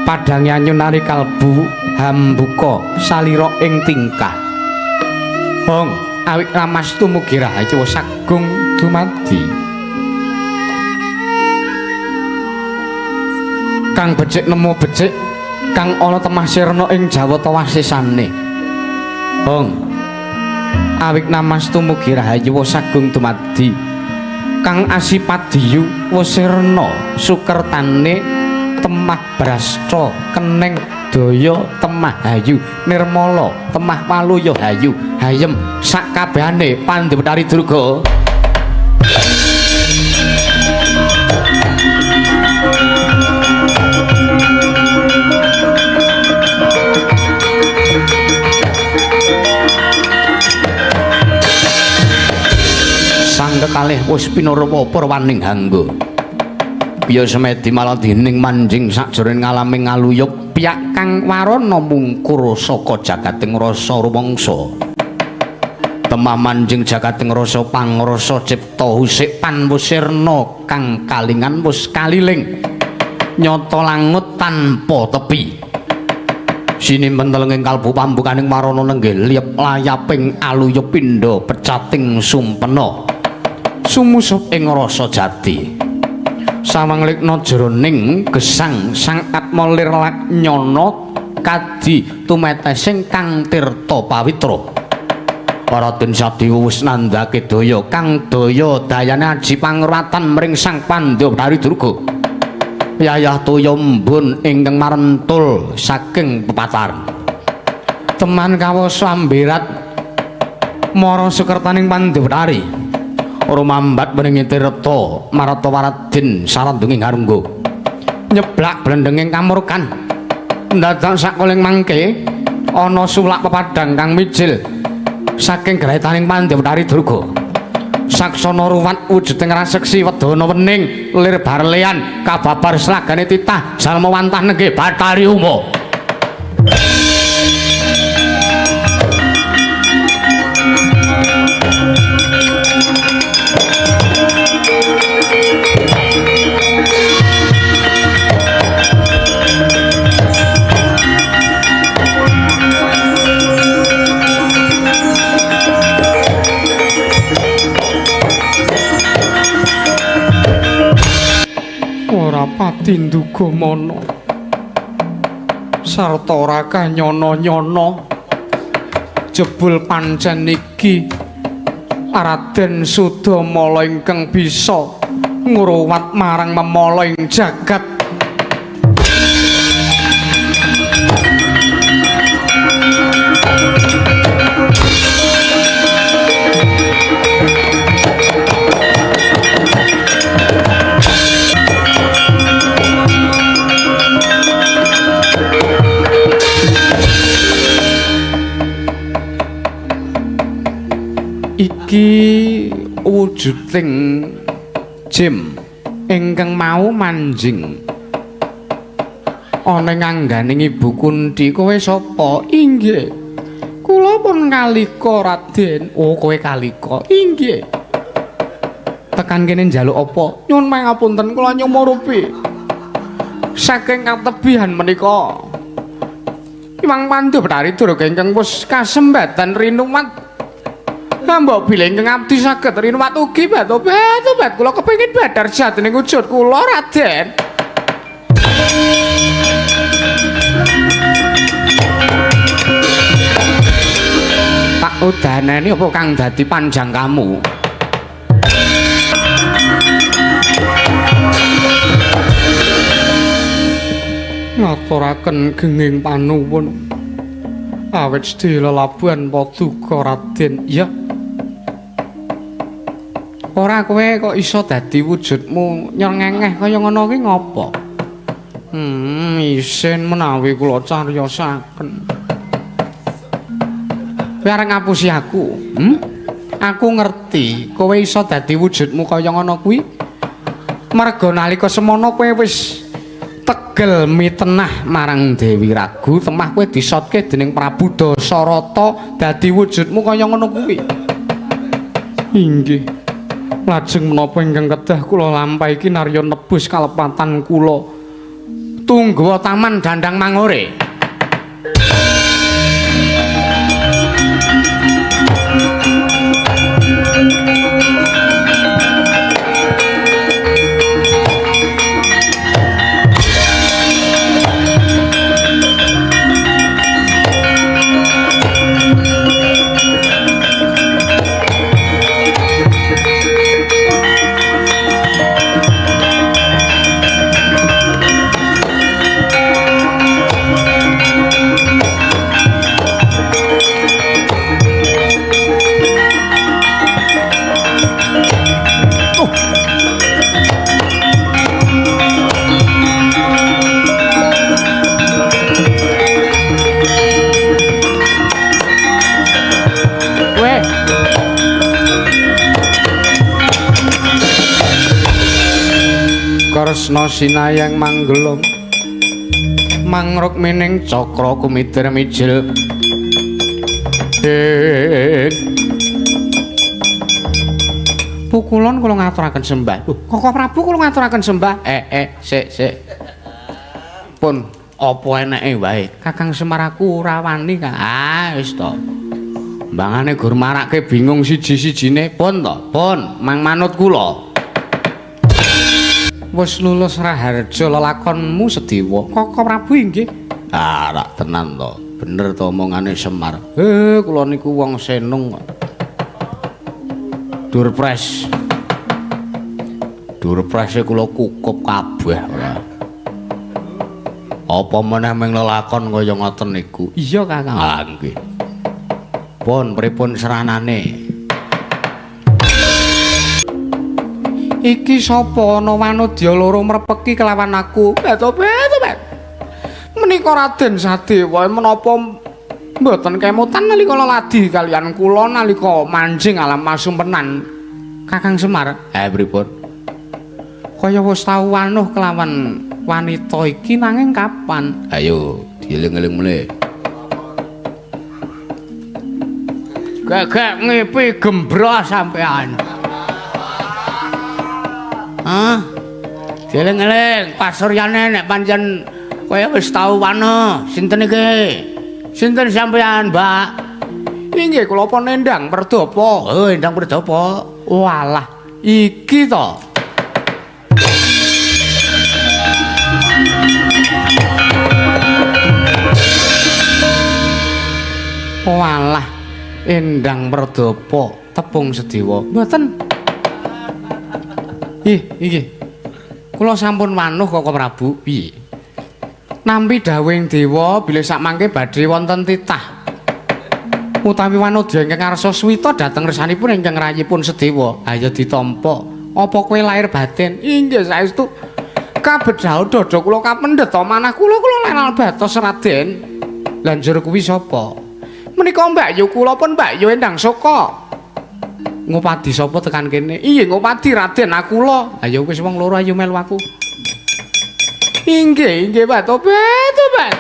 Padhange anyunari kalbu hambuka salira ing tingkah. Hong awik lamas tumugi rahayu sagung dumadi. Kang becik nemu becik kang ana temah sirna ing jawata wasisane. Hong awik namas tumugi rahayu sagung dumadi. Kang asipadiyu wesirna sukertane temah brasta keneng daya temah hayu nirmala temah waluya hayu hayem sakabehane Pandhewetari Durga. Sang kekalih wis pinurwa purwaning hangga. Biya semedi maladining manjing sakjroning ngalami ngaluyuk piyak kang warana mungkur saka jagating rasa rumangsa. Temah manjing jagating rasa pangrasa cipta husik panwusirna kang kalingan wis kaliling nyata langut tanpa tepi. Sinimpen telenging kalbu pambukaning warana nenggih liyep layaping aluyup pindha pecating sumpena sumusup ing rasa jati. Sawang likna jroning gesang sang atma lir nyana kadi tumetesing kang tirta pawitra. Raden Sadewa wis nandhake daya kang daya dayane aji pangruwatan mring Sang Pandhawari Durga. Yayah toya embun ingkang marentul saking pepataran. Teman kawasa amberat mara sukertaning Pandhawari. Rumambat weningi tirta marata waradin sarandunging harungga. Nyeblak blendenging kamurkan. Ndadak sakoling mangke ana sulak pepadang kang mijil saking graitaning Pandhawari Durga. Saksana ruwat wujuding raseksi wedana wening lir barlean kababar slagane titah jalma wantah nenggih Bathari Uma. Ora pati nduga mana sarta ora kanyana-nyana jebul pancen iki Raden Sudamala ingkang bisa ngruwat marang memala ing jagat. Iki wujuding jim ingkang mau manjing ana ing angganing Ibu Kunti. Kowe sapa? Inggih, kula pun Kalika, Raden. Oh, kowe Kalika? Inggih. Tekan kene njaluk apa? Nyuwun pangapunten, kula nyumurupi saking katebihan menika Hyang Pandhawari Durga ingkang wis kasembatan rinuwat. Mbok bilih ingkang abdi saged rinuwat ugi batobat kula kepengin badhar jatining wujud kula, Raden. Tak udaneni apa kang dadi panjang kamu? Ngaturaken genging panuwun awit sedaya lelabuhan paduka, Raden. Ya. Ora kowe kok iso dadi wujudmu nyengengeh kaya ngono kuwi ngopo? Isin menawi kula cariyosaken. Kowe arep ngapusi aku? Aku ngerti kowe iso dadi wujudmu kaya ngono kuwi. Merga nalika semono kowe wis Tegel mitenah marang Dewi Ragu, temah kowe disotke dening Prabu Dasarata dadi wujudmu kaya ngono kuwi. Inggih. Lajeng menapa ingkang kedah kula lampahi iki narya nebus kalepatan kula. Tunggu taman dandang mangore. Kresna sinayang manggelung mangruk mining cakra kumitir mijil pukulon kula ngaturaken sembah. Koko Prabu kula ngaturaken sembah. Sik sik pun apa eneke wae Kakang Semar aku ora wani Kang. Ah wis to mbangane gur marake bingung siji-sijine. Pun to pun mang manut kula. Wis lulus raharja lelakonmu Sedewa. Koko Prabu inggih. Ah, rak tenan to. Bener to omongane Semar. Kula niku wong senung kok. Durpres. Durprese kula kukup kabeh ora. Apa meneh ming lelakon kaya ngoten niku? Iya, Kakang. Ah, nggih. Pun pripun seranane? Iki sapa ana wanodya loro mrepeki kelawan aku? Beto-beto. Menika Raden Sadewa menapa mboten kemutan nalika leladi kaliyan kula nalika manjing alam pasumpenan Kakang Semar. Pripun? Kaya wis tau wanuh kelawan wanita iki nanging kapan? Ayo dieling-eling mulih. Gagak ngipi gembroh sampean. Hah? Dieling-eling pasuryane nek pancen kowe wis tau wana. Sinten iki? Sinten sampean, Mbak? Inggih kula pun Endang Perdapa. Oh, Endang Perdapa. Walah, iki to. Walah, Endang Perdapa tepung Sedewa. Mboten. Ih, iki. Kula sampun wanuh Koko Prabu. Piye? Nampi dawuhing dewa bilih sakmangke badhe wonten titah utawi wanodya ingkang ngarsa suwita dhateng ngersanipun ingkang rayipun Sedewa. Ayo ditampa. Apa kowe lahir batin? Inggih saestu. Kabedhaho dada kula kapendhet manah kula kula lenal batos Raden. Lah njur kuwi sapa? Menika Mbak Yu kula pun Mbak Yu Endang Soka. Ngopadi sapa tekan kene? Iya ngopadi Raden Akula. Ayo wis wong loro ayo melu aku. Inggih, inggih Pak Tobat, Tobat.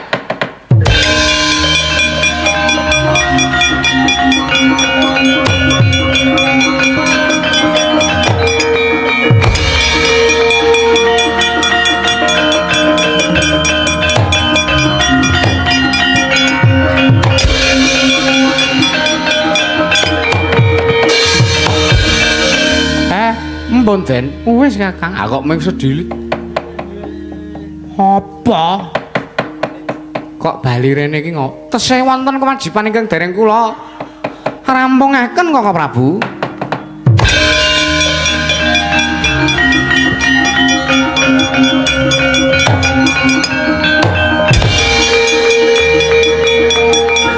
Mpun Den, wis Kakang, ah kok mung sedilit. Apa? Kok bali rene iki ngok? Tesih wonten kewajiban ingkang dereng kula rampungaken Koko Prabu.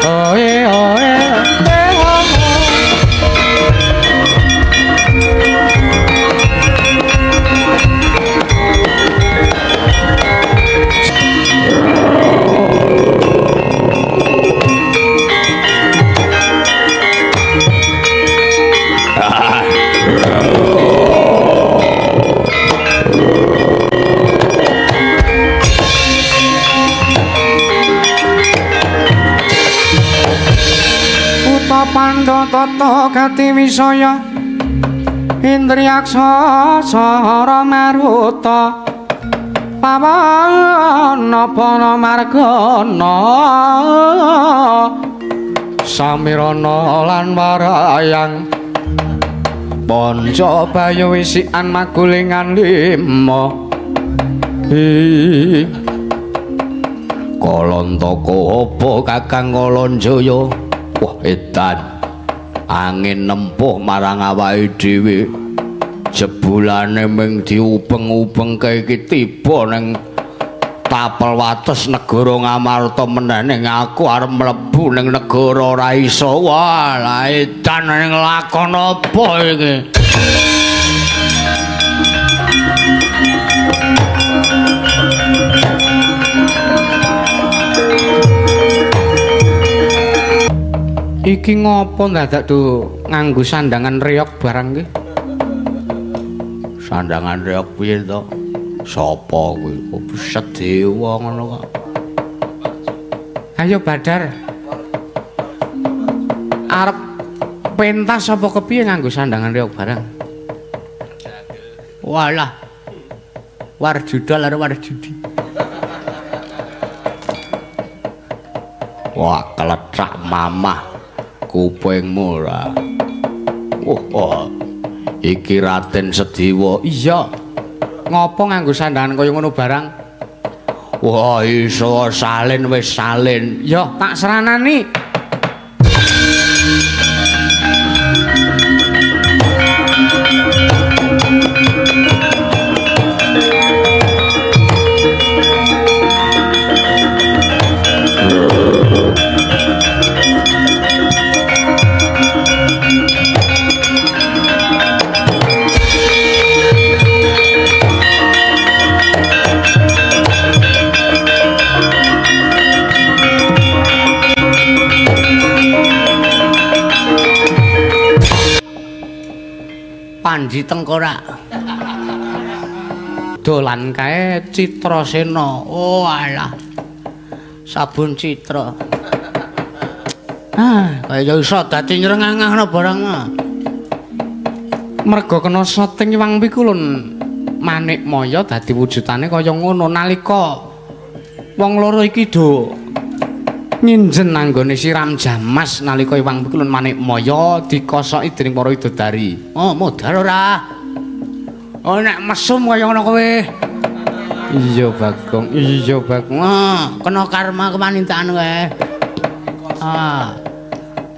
Oe oe. tata gati wisaya indriyaksa sara maruta pawana pana margana samirana lan warayang panca bayu wisikan magulingan lima. Kalantaka apa Kakang Kalanjaya? Wah edan, angin nempuh marang awake dhewe. Jebulane ming diubeng-ubengke iki tiba ning tapel wates negara Ngamarta meneh ning aku arep mlebu ning negara ora iso. Wah, lah edan ning lakon apa iki? Iki ngopo ndadak do nganggo sandangan reog barang iki? Sandangan reog piye to? Sapa kuwi? Sedewa ngono kok. Ayo Badar. Arep pentas apa kepiye nganggo sandangan reog barang? Walah. Warjudal karo warjudi. Wah, klecak mamah kupingmu ora. Oh, iki Raden Sediwa. Iya. Ngopo nganggo sandangan kaya ngono barang? Wah, iso salin wis salin. Ya, tak seranani. Panji tengkorak. Dolan kae Citrasena. Oh alah. Sabun Citra. Ah, kaya iso dadi nyrengangahno barang mah. Merga kena syuting Iwang Pikulun Manikmaya dadi wujudane kaya ngono nalika wong loro iki do nginjen nanggone siram jamas nalika Iwang Pikulun Manikmaya dikosoki dening para widodari. Oh, modal ora? Oh, nek mesum kaya ngono kowe. Iya, Bagong. Iya, Bagong. Ah, kena karma kemanintaan kowe. Ah.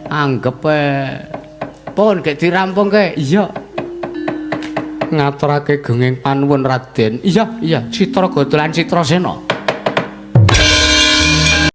Anggepe pun gek dirampungke. Iya. Ngaturake genging panuwun Raden. Iya, iya, Citra Godolan Citrasena.